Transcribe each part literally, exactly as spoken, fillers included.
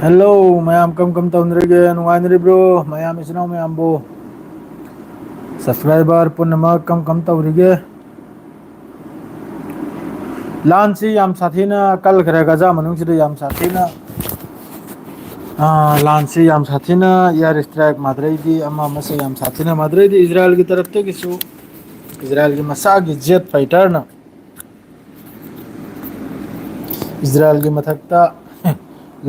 Hello ꯃꯌꯥꯝ, ꯀꯝ ꯀꯝ ꯇꯧꯅꯔꯤꯒꯦ? ꯅꯨꯡꯉꯥꯏꯅꯔꯤꯕ꯭ꯔꯣ ꯃꯌꯥꯝ, ꯏꯆꯤꯟ ꯏꯅꯥꯎ ꯃꯌꯥꯝꯕꯨ? Subscriber ꯄꯨꯝꯅꯃꯛ ꯀꯝ ꯀꯝ ꯇꯧꯔꯤꯒꯦ? ꯂꯥꯟꯁꯤ ꯌꯥꯝ ꯁꯥꯊꯤꯅ ꯀꯜꯈ꯭ꯔꯦ ꯒꯖꯥ ꯃꯅꯨꯡꯁꯤꯗ, ꯌꯥꯝ ꯁꯥꯊꯤꯅ꯫ ꯑꯥ, ꯂꯥꯟꯁꯤ ꯌꯥꯝ ꯁꯥꯊꯤꯅ, air strike ꯃꯥꯗ꯭ꯔꯩꯗꯤ ꯑꯃ ꯑꯃꯁꯦ ꯌꯥꯝ ꯁꯥꯊꯤꯅ, ꯃꯥꯗ꯭ꯔꯩꯗꯤ ꯏꯖꯔꯥꯏꯜꯒꯤ ꯇꯔꯞꯇꯒꯤꯁꯨ, ꯏꯖꯔꯥꯏꯜꯒꯤ ꯃꯁꯥꯒꯤ jet fighterꯅ ꯏꯖꯔꯥꯏꯜꯒꯤ ꯃꯊꯛꯇ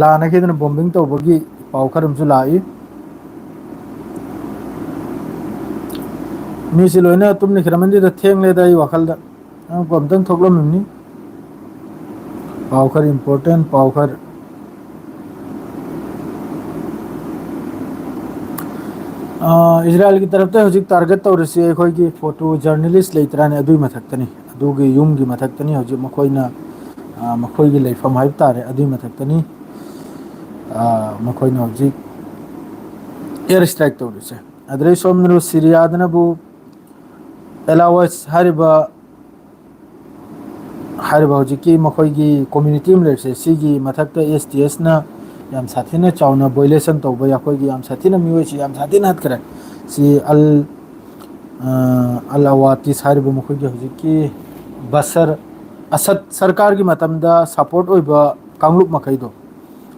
ꯂꯥꯟꯅꯈꯤꯗꯨꯅ bombing ꯇꯧꯕꯒꯤ ꯄꯥꯎ ꯈꯔ ꯑꯃꯁꯨ ꯂꯥꯛꯏ꯫ ꯃꯤꯁꯤ ꯂꯣꯏꯅ ꯇꯨꯝꯅꯈ꯭ꯔꯃꯅꯤꯗ, ꯊꯦꯡꯂꯦꯗ ꯑꯩ ꯋꯥꯈꯜꯗ꯫ ꯑꯉꯛꯄ ꯑꯝꯇꯪ ꯊꯣꯛꯂꯝꯃꯤꯕꯅꯤ꯫ ꯄꯥꯎ ꯈꯔ, important ꯄꯥꯎ ꯈꯔ꯫ ꯑꯥ, ꯏꯖꯔꯥꯏꯜꯒꯤ ꯇꯔꯞꯇ ꯍꯧꯖꯤꯛ target ꯇꯧꯔꯤꯁꯤ ꯑꯩꯈꯣꯏꯒꯤ photo journalist ꯂꯩꯇ꯭ꯔꯥꯅꯦ, ꯑꯗꯨꯒꯤ ꯃꯊꯛꯇꯅꯤ, ꯑꯗꯨꯒꯤ ꯌꯨꯝꯒꯤ ꯃꯊꯛꯇꯅꯤ ꯍꯧꯖꯤꯛ ꯃꯈꯣꯏꯅ, ꯑꯥ, ꯃꯈꯣꯏꯒꯤ ꯂꯩꯐꯝ ꯍꯥꯏꯕ ꯇꯥꯔꯦ, ꯑꯗꯨꯒꯤ ꯃꯊꯛꯇꯅꯤ, ꯑꯥ, ꯃꯈꯣꯏꯅ ꯍꯧꯖꯤꯛ air strike ꯇꯧꯔꯤꯁꯦ꯫ ꯑꯗꯨꯗꯩ ꯁꯣꯝꯗꯅ ꯁꯤꯔꯤꯌꯥꯗꯅꯕꯨ ꯑꯦꯂꯥꯋꯁ ꯍꯥꯏꯔꯤꯕ, ꯍꯥꯏꯔꯤꯕ ꯍꯧꯖꯤꯛꯀꯤ ꯃꯈꯣꯏꯒꯤ community ꯑꯃ ꯂꯩꯔꯤꯁꯦ, ꯁꯤꯒꯤ ꯃꯊꯛꯇ S T S ꯅ ꯌꯥꯝ ꯁꯥꯊꯤꯅ ꯆꯥꯎꯅ violation ꯇꯧꯕ, ꯑꯩꯈꯣꯏꯒꯤ ꯌꯥꯝ ꯁꯥꯊꯤꯅ ꯃꯤꯑꯣꯏꯁꯤ ꯌꯥꯝ ꯁꯥꯊꯤꯅ ꯍꯥꯠꯈ꯭ꯔꯦ꯫ ꯁꯤ ꯑꯜ, ꯑ, ꯑꯜ ꯑꯋꯥꯇꯤꯁ ꯍꯥꯏꯔꯤꯕ ꯃꯈꯣꯏꯒꯤ ꯍꯧꯖꯤꯛꯀꯤ ꯕꯁꯔ ꯑꯁꯠ ꯁꯔꯀꯥꯔꯒꯤ ꯃꯇꯝꯗ support ꯑꯣꯏꯕ ꯀꯥꯡꯂꯨꯞ ꯃꯈꯩꯗꯣ,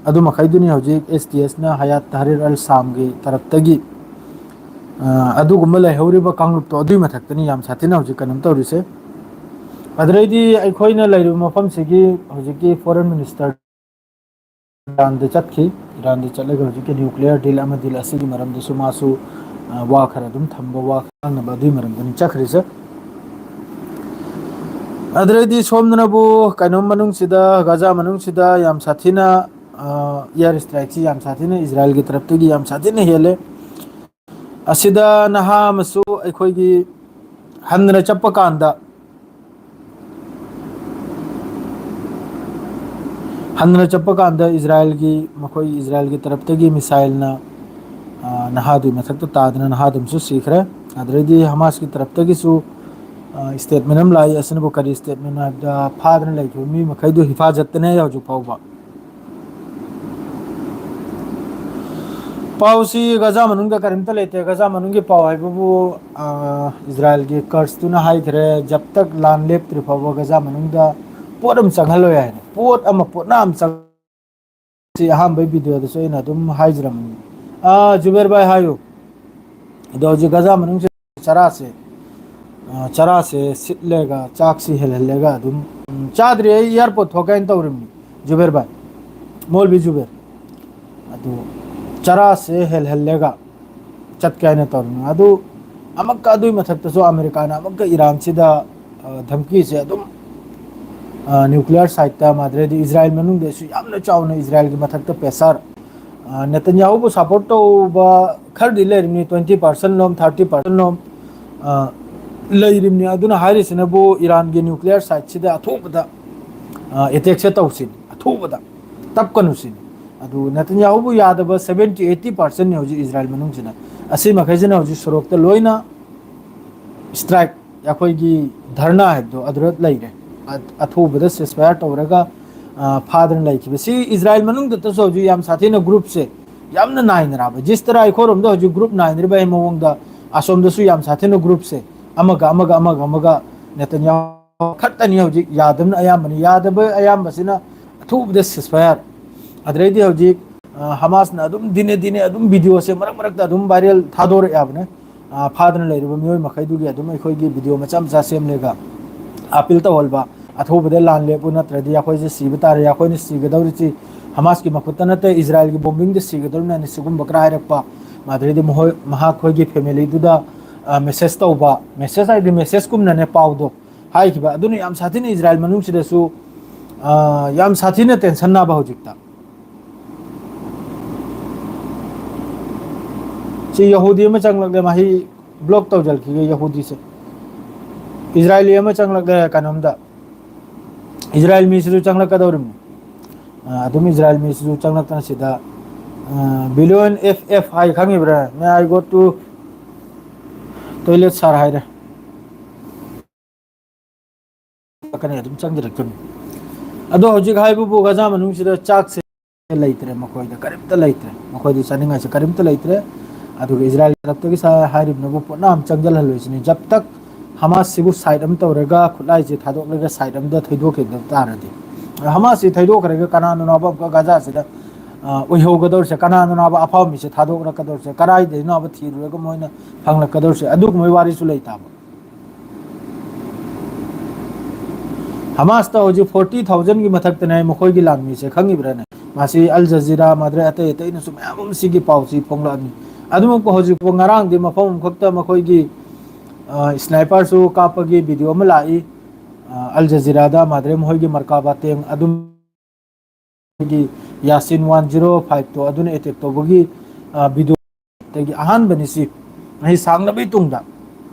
ꯑꯗꯨ ꯃꯈꯩꯗꯨꯅꯤ ꯍꯧꯖꯤꯛ S T S ꯅ ꯍꯌꯥꯠ ꯇꯍꯔꯤꯔ ꯑꯜ ꯁꯥꯝꯒꯤ ꯇꯔꯞꯇꯒꯤ, ꯑ, ꯑꯗꯨꯒꯨꯝꯕ ꯂꯩꯍꯧꯔꯤꯕ ꯀꯥꯡꯂꯨꯞꯇꯣ, ꯑꯗꯨꯒꯤ ꯃꯊꯛꯇꯅꯤ ꯌꯥꯝ ꯁꯥꯊꯤꯅ ꯍꯧꯖꯤꯛ ꯀꯩꯅꯣꯝ ꯇꯧꯔꯤꯁꯦ꯫ ꯑꯗꯨꯗꯩꯗꯤ ꯑꯩꯈꯣꯏꯅ ꯂꯩꯔꯤꯕ ꯃꯐꯝꯁꯤꯒꯤ ꯍꯧꯖꯤꯛꯀꯤ foreign minister ꯏꯔꯥꯟꯗ ꯆꯠꯈꯤ꯫ ꯏꯔꯥꯟꯗ ꯆꯠꯂꯒ ꯍꯧꯖꯤꯛꯀꯤ nuclear deal ꯑꯃ deal ꯑꯁꯤꯒꯤ ꯃꯔꯝꯗꯁꯨ ꯃꯥꯁꯨ, ꯑ, ꯋꯥ ꯈꯔ ꯑꯗꯨꯝ ꯊꯝꯕ, ꯋꯥ ꯉꯥꯡꯅꯕ ꯑꯗꯨꯒꯤ ꯃꯔꯝꯗꯅꯤ ꯆꯠꯈ꯭ꯔꯤꯁꯦ꯫ ꯑꯗꯨꯗꯩꯗꯤ ꯁꯣꯝꯗꯅꯕꯨ ꯀꯩꯅꯣꯝ ꯃꯅꯨꯡꯁꯤꯗ, ꯒꯖꯥ ꯃꯅꯨꯡꯁꯤꯗ ꯌꯥꯝ ꯁꯥꯊꯤꯅ, ꯑ, air strike ꯁꯤ ꯌꯥꯝ ꯁꯥꯊꯤꯅ ꯏꯖꯔꯥꯏꯜꯒꯤ ꯇꯔꯞꯇꯒꯤ ꯌꯥꯝ ꯁꯥꯊꯤꯅ ꯍꯦꯜꯂꯦ꯫ ꯑꯁꯤꯗ ꯅꯍꯥ ꯑꯃꯁꯨ ꯑꯩꯈꯣꯏꯒꯤ ꯍꯟꯗꯅ ꯆꯠꯄ ꯀꯥꯟꯗ, ꯍꯟꯗꯅ ꯆꯠꯄ ꯀꯥꯟꯗ ꯏꯖꯔꯥꯏꯜꯒꯤ, ꯃꯈꯣꯏ ꯏꯖꯔꯥꯏꯜꯒꯤ ꯇꯔꯞꯇꯒꯤ missile ꯅ, ꯑ, ꯅꯍꯥꯗꯨꯒꯤ ꯃꯊꯛꯇ ꯇꯥꯗꯨꯅ ꯅꯍꯥꯗꯨꯃꯁꯨ ꯁꯤꯈ꯭ꯔꯦ꯫ ꯑꯗꯨꯗꯩꯗꯤ ꯍꯃꯥꯁꯀꯤ ꯇꯔꯞꯇꯒꯤꯁꯨ, ꯑ, statement ꯑꯃ ꯂꯥꯛꯏ꯫ ꯑꯁꯤꯅꯕꯨ ꯀꯔꯤ statement ꯅꯣ ꯍꯥꯏꯕꯗ, ꯐꯥꯗꯅ ꯂꯩꯈꯤꯕ ꯃꯤ ꯃꯈꯩꯗꯨ ꯍꯤꯐꯥꯖꯠꯇꯅꯦ ꯍꯧꯖꯤꯛ ꯐꯥꯎꯕ꯫ ꯄꯥꯎꯁꯤ ꯒꯖꯥ ꯃꯅꯨꯡꯗ ꯀꯔꯤꯝꯇ ꯂꯩꯇꯦ꯫ ꯒꯖꯥ ꯃꯅꯨꯡꯒꯤ ꯄꯥꯎ ꯍꯥꯏꯕꯕꯨ, ꯑ, ꯏꯖꯔꯥꯏꯜꯒꯤ ꯀꯔꯁꯇꯨꯅ ꯍꯥꯏꯈ꯭ꯔꯦ, ꯖꯕ ꯇꯛ ꯂꯥꯟ ꯂꯦꯞꯇ꯭ꯔꯤ ꯐꯥꯎꯕ ꯒꯖꯥ ꯃꯅꯨꯡꯗ ꯄꯣꯠ ꯑꯃ ꯆꯪꯍꯜꯂꯣꯏ ꯍꯥꯏꯅ, ꯄꯣꯠ ꯑꯃ, ꯄꯣꯠꯅ ꯑꯃ ꯆꯪ-, ꯁꯤ ꯑꯍꯥꯟꯕꯒꯤ ꯚꯤꯗꯤꯑꯣꯗꯁꯨ ꯑꯩꯅ ꯑꯗꯨꯝ ꯍꯥꯏꯖꯔꯝꯃꯤ꯫ ꯑ, ꯖꯨꯕꯦꯔ ꯚꯥꯏ ꯍꯥꯏꯌꯨ꯫ ꯑꯗꯣ ꯍꯧꯖꯤꯛ ꯒꯖꯥ ꯃꯅꯨꯡꯁꯤ ꯆꯔꯥꯁꯦ, ꯑ, ꯆꯔꯥꯁꯦ ꯁꯤꯠꯂꯒ ꯆꯥꯛꯁꯤ ꯍꯦꯜꯍꯜꯂꯒ ꯑꯗꯨꯝ, ꯎꯝ, ꯆꯥꯗ꯭ꯔꯤ, ꯑꯩ ꯑꯦꯌꯥꯔꯄꯣꯔꯠ ꯊꯣꯛꯀꯦ ꯍꯥꯏꯅ ꯇꯧꯔꯤꯕꯅꯤ, ꯖꯨꯕꯦꯔ ꯚꯥꯏ, ꯃꯣꯜꯕꯤ ꯖꯨꯕꯦꯔ꯫ ꯑꯗꯨ ꯆꯔꯥꯁꯦ ꯍꯦꯜꯍꯜꯂꯒ ꯆꯠꯀꯦ ꯍꯥꯏꯅ ꯇꯧꯔꯤꯕꯅꯤ꯫ ꯑꯗꯨ ꯑꯃꯨꯛꯀ ꯑꯗꯨꯒꯤ ꯃꯊꯛꯇꯁꯨ ꯑꯃꯦꯔꯤꯀꯥꯅ ꯑꯃꯨꯛꯀ ꯏꯔꯥꯟꯁꯤꯗ, ꯑ, ꯙꯝꯀꯤꯁꯦ ꯑꯗꯨꯝ, ꯑ, ꯅ꯭ꯌꯨꯀ꯭ꯂꯤꯌꯔ ꯁꯥꯏꯠꯇ, ꯃꯥꯗ꯭ꯔꯦꯗꯤ ꯏꯖꯔꯥꯏꯜ ꯃꯅꯨꯡꯗꯁꯨ ꯌꯥꯝꯅ ꯆꯥꯎꯅ ꯏꯖꯔꯥꯏꯜꯒꯤ ꯃꯊꯛꯇ ꯄ꯭ꯔꯦꯁꯔ, ꯑ, ꯅꯦꯇꯟꯌꯥꯍꯨꯕꯨ ꯁꯄꯣꯔꯠ ꯇꯧꯕ ꯈꯔꯗꯤ ꯂꯩꯔꯤꯕꯅꯤ, ꯇ꯭ꯋꯦꯟꯇꯤ ꯄꯥꯔꯁꯦꯟ ꯂꯣꯝ, ꯊꯥꯔꯇꯤ ꯄꯥꯔꯁꯦꯟ ꯂꯣꯝ, ꯑ, ꯂꯩꯔꯤꯕꯅꯤ꯫ ꯑꯗꯨꯅ ꯍꯥꯏꯔꯤꯁꯤꯅꯕꯨ ꯏꯔꯥꯟꯒꯤ ꯅ꯭ꯌꯨꯀ꯭ꯂꯤꯌꯔ ꯁꯥꯏꯠꯁꯤꯗ ꯑꯊꯨꯕꯗ, ꯑ, ꯑꯦꯇꯦꯛꯁꯦ ꯇꯧꯁꯤꯅꯤ, ꯑꯊꯨꯕꯗ, ꯇꯞꯀꯅꯨ ꯁꯤꯅꯤ꯫ ꯑꯗꯨ ꯅꯦꯇꯟꯌꯥꯍꯨꯕꯨ ꯌꯥꯗꯕ ꯁꯕꯦꯟꯇꯤ ꯑꯩꯠꯇꯤ ꯄꯥꯔꯁꯦꯟꯅꯤ ꯍꯧꯖꯤꯛ ꯏꯖꯔꯥꯏꯜ ꯃꯅꯨꯡꯁꯤꯗ꯫ ꯑꯁꯤ ꯃꯈꯩꯁꯤꯅ ꯍꯧꯖꯤꯛ ꯁꯣꯔꯣꯛꯇ ꯂꯣꯏꯅ ꯁ꯭ꯇ꯭ꯔꯥꯏꯛ, ꯑꯩꯈꯣꯏꯒꯤ ꯙꯔꯅꯥ ꯍꯥꯏꯕꯗꯣ ꯑꯗꯨꯗ ꯂꯩꯔꯦ꯫ ꯑ-, ꯑꯊꯨꯕꯗ ꯁꯤꯁꯐꯥꯌꯔ ꯇꯧꯔꯒ, ꯑ, ꯐꯥꯗꯅ ꯂꯩꯈꯤꯕ꯫ ꯁꯤ ꯏꯖꯔꯥꯏꯜ ꯃꯅꯨꯡꯗꯇꯁꯨ ꯍꯧꯖꯤꯛ ꯌꯥꯝ ꯁꯥꯊꯤꯅ ꯒ꯭ꯔꯨꯞꯁꯦ ꯌꯥꯝꯅ ꯅꯥꯏꯅꯔꯕ꯫ ꯖꯤꯁꯇꯔ ꯑꯩꯈꯣꯏꯔꯣꯝꯗ ꯍꯧꯖꯤꯛ ꯒ꯭ꯔꯨꯞ ꯅꯥꯏꯅꯔꯤꯕ ꯃꯑꯣꯡꯗ ꯑꯁꯣꯝꯗꯁꯨ ꯌꯥꯝ ꯁꯥꯊꯤꯅ ꯒ꯭ꯔꯨꯞꯁꯦ ꯑꯃꯒ ꯑꯃꯒ, ꯑꯃꯒ ꯑꯃꯒ ꯅꯦꯇꯟꯌꯥꯍꯨ ꯈꯛꯇꯅꯤ ꯍꯧꯖꯤꯛ ꯌꯥꯗꯕꯅ ꯑꯌꯥꯝꯕꯅꯤ꯫ ꯌꯥꯗꯕ ꯑꯌꯥꯝꯕꯁꯤꯅ ꯑꯊꯨꯕꯗ ꯁꯤꯁꯐꯥꯌꯔ, ꯑꯗꯨꯗꯩꯗꯤ ꯍꯧꯖꯤꯛ, ꯑ, ꯍꯃꯥꯁꯅ ꯑꯗꯨꯝ ꯗꯤꯅꯦ ꯗꯤꯅꯦ ꯑꯗꯨꯝ ꯚꯤꯗꯤꯑꯣꯁꯦ ꯃꯔꯛ ꯃꯔꯛꯇ ꯑꯗꯨꯝ ꯚꯥꯏꯔꯦꯜ ꯊꯥꯗꯣꯔꯛꯑꯕꯅꯦ꯫ ꯑ, ꯐꯥꯗꯅ ꯂꯩꯔꯤꯕ ꯃꯤꯑꯣꯏ ꯃꯈꯩꯗꯨꯒꯤ ꯑꯗꯨꯝ ꯑꯩꯈꯣꯏꯒꯤ ꯚꯤꯗꯤꯑꯣ ꯃꯆꯥ ꯃꯆꯥ ꯁꯦꯝꯂꯒ ꯑꯄꯤꯜ ꯇꯧꯍꯟꯕ, ꯑꯊꯨꯕꯗ ꯂꯥꯟ ꯂꯦꯞꯄꯨ, ꯅꯠꯇ꯭ꯔꯗꯤ ꯑꯩꯈꯣꯏꯁꯦ ꯁꯤꯕ ꯇꯥꯔꯦ, ꯑꯩꯈꯣꯏꯅ ꯁꯤꯒꯗꯧꯔꯤꯁꯤ ꯍꯃꯥꯁꯀꯤ ꯃꯈꯨꯠꯇ ꯅꯠꯇꯦ, ꯏꯖꯔꯥꯏꯜꯒꯤ ꯕꯣꯝꯕꯤꯡꯗ ꯁꯤꯒꯗꯧꯔꯤꯕꯅꯤ, ꯁꯤꯒꯨꯝꯕ ꯈꯔ ꯍꯥꯏꯔꯛꯄ꯫ ꯑꯗꯨꯗꯩꯗꯤ ꯃꯈꯣꯏ, ꯃꯍꯥꯛꯈꯣꯏꯒꯤ ꯐꯦꯃꯤꯂꯤꯗꯨꯗ, ꯑ, ꯃꯦꯁꯦꯖ ꯇꯧꯕ, ꯃꯦꯁꯦꯖ ꯍꯥꯏꯗꯤ ꯃꯦꯁꯦꯖꯀꯨꯝꯅꯅꯦ ꯄꯥꯎꯗꯣ ꯍꯥꯏꯈꯤꯕ꯫ ꯑꯗꯨꯅ ꯌꯥꯝ ꯁꯥꯊꯤꯅ ꯏꯖꯔꯥꯏꯜ ꯃꯅꯨꯡꯁꯤꯗꯁꯨ, ꯑ, ꯌꯥꯝ ꯁꯥꯊꯤꯅ ꯇꯦꯟꯁꯟ ꯅꯥꯕ ꯍꯧꯖꯤꯛꯇ꯫ ꯁꯤ ꯌꯍꯨꯗꯤ ꯑꯃ ꯆꯪꯂꯛꯂꯦ, ꯃꯍꯩ ꯕ꯭ꯂꯣꯛ ꯇꯧꯖꯔꯛꯈꯤꯒꯦ ꯌꯍꯨꯗꯤꯁꯦ꯫ ꯏꯖꯔꯥꯏꯂꯤ ꯑꯃ ꯆꯪꯂꯛꯂꯦ ꯀꯩꯅꯣꯝꯗ꯫ ꯏꯖꯔꯥꯏꯜ ꯃꯤꯁꯤꯁꯨ ꯆꯪꯂꯛꯀꯗꯧꯔꯤꯕꯅꯤ꯫ ꯑ, ꯑꯗꯨꯝ ꯏꯖꯔꯥꯏꯜ ꯃꯤꯁꯤꯁꯨ ꯆꯪꯂꯛꯇꯅ ꯁꯤꯗ, ꯑ, ꯕꯤꯂꯤꯌꯟ ꯑꯦꯐ ꯑꯦꯐ ꯍꯥꯏ ꯈꯪꯉꯤꯕ꯭ꯔꯥ? May I go to toilet, sir ꯍꯥꯏꯔꯦ꯫ ꯂꯥꯛꯀꯅꯤ, ꯑꯗꯨꯝ ꯆꯪꯖꯔꯛꯀꯅꯤ꯫ ꯑꯗꯣ ꯍꯧꯖꯤꯛ ꯍꯥꯏꯕꯕꯨ ꯒꯖꯥ ꯃꯅꯨꯡꯁꯤꯗ ꯆꯥꯛꯁꯦ ꯂꯩꯇ꯭ꯔꯦ, ꯃꯈꯣꯏꯗ ꯀꯔꯤꯝꯇ ꯂꯩꯇ꯭ꯔꯦ, ꯃꯈꯣꯏꯗ ꯆꯥꯅꯤꯡꯉꯥꯏꯁꯦ ꯀꯔꯤꯝꯇ ꯂꯩꯇ꯭ꯔꯦ꯫ ꯑꯗꯨꯒ ꯏꯖꯔꯥꯏꯜ ꯇꯔꯞꯇꯒꯤ ꯁꯥ-, ꯍꯥꯏꯔꯤꯕꯅꯕꯨ ꯄꯣꯠꯅꯥ ꯑꯃ ꯆꯪꯁꯤꯜꯍꯜꯂꯣꯏꯁꯤꯅꯤ꯫ ꯖꯕ ꯇꯛ ꯍꯃꯥꯁꯁꯤꯕꯨ ꯁꯥꯏꯠ ꯑꯃ ꯇꯧꯔꯒ ꯈꯨꯠꯂꯥꯏꯁꯦ ꯊꯥꯗꯣꯛꯂꯒ ꯁꯥꯏꯠ ꯑꯃꯗ ꯊꯩꯗꯣꯛꯈꯤꯕ ꯇꯥꯔꯗꯤ, ꯍꯃꯥꯁꯁꯤ ꯊꯩꯗꯣꯛꯈ꯭ꯔꯒ ꯀꯅꯥꯅꯣꯅꯣꯕ ꯑꯃꯨꯛꯀ ꯒꯥꯖꯥꯁꯤꯗ, ꯑ, ꯑꯣꯏꯍꯧꯒꯗꯧꯔꯤꯁꯦ? ꯀꯅꯥꯅꯣꯅꯣꯕ ꯑꯐꯥꯎ ꯃꯤꯁꯦ ꯊꯥꯗꯣꯛꯂꯛꯀꯗꯧꯔꯤꯁꯦ? ꯀꯗꯥꯏꯗꯩꯅꯣꯕ ꯊꯤꯔꯨꯔꯒ ꯃꯣꯏꯅ ꯐꯪꯂꯛꯀꯗꯧꯔꯤꯁꯦ? ꯑꯗꯨꯒꯨꯝꯕꯒꯤ ꯋꯥꯔꯤꯁꯨ ꯂꯩꯇꯥꯕ꯫ ꯍꯃꯥꯁꯇ ꯍꯧꯖꯤꯛ ꯐꯣꯔꯇꯤ ꯊꯥꯎꯖꯟꯒꯤ ꯃꯊꯛꯇꯅꯦ ꯃꯈꯣꯏꯒꯤ ꯂꯥꯟꯃꯤꯁꯦ, ꯈꯪꯉꯤꯕ꯭ꯔꯥꯅꯦ? ꯃꯁꯤ ꯑꯜ ꯖꯖꯤꯔꯥ, ꯃꯥꯗ꯭ꯔꯦ, ꯑꯇꯩ ꯑꯇꯩꯅꯁꯨ ꯃꯌꯥꯝ ꯑꯃ ꯁꯤꯒꯤ ꯄꯥꯎꯁꯤ ꯐꯣꯡꯂꯛꯑꯕꯅꯤ꯫ ꯑꯗꯨꯃꯛꯄꯨ ꯍꯧꯖꯤꯛꯄꯨ ꯉꯔꯥꯡꯗꯤ ꯃꯐꯝ ꯑꯃꯈꯛꯇ ꯃꯈꯣꯏꯒꯤ, ꯑ, ꯁ꯭ꯅꯥꯏꯄꯔꯁꯨ ꯀꯥꯞꯄꯒꯤ ꯚꯤꯗꯤꯑꯣ ꯑꯃ ꯂꯥꯛꯏ꯫ ꯑ, ꯑꯜ ꯖꯖꯤꯔꯥꯗ ꯃꯥꯗ꯭ꯔꯦ ꯃꯈꯣꯏꯒꯤ ꯃꯔꯀꯥꯕꯥ ꯇꯦꯡ ꯑꯗꯨꯝ ꯑꯩꯈꯣꯏꯒꯤ ꯌꯥꯁꯤꯟ ꯋꯥꯟ ꯖꯤꯔꯣ ꯐꯥꯏꯚꯇꯣ ꯑꯗꯨꯅ ꯑꯦꯇꯦꯛ ꯇꯧꯕꯒꯤ, ꯑ, ꯚꯤꯗꯤꯑꯣ ꯑꯇꯩꯒꯤ ꯑꯍꯥꯟꯕꯅꯤ ꯁꯤ꯫ ꯑꯩ ꯁꯥꯡꯂꯕꯒꯤ ꯇꯨꯡꯗ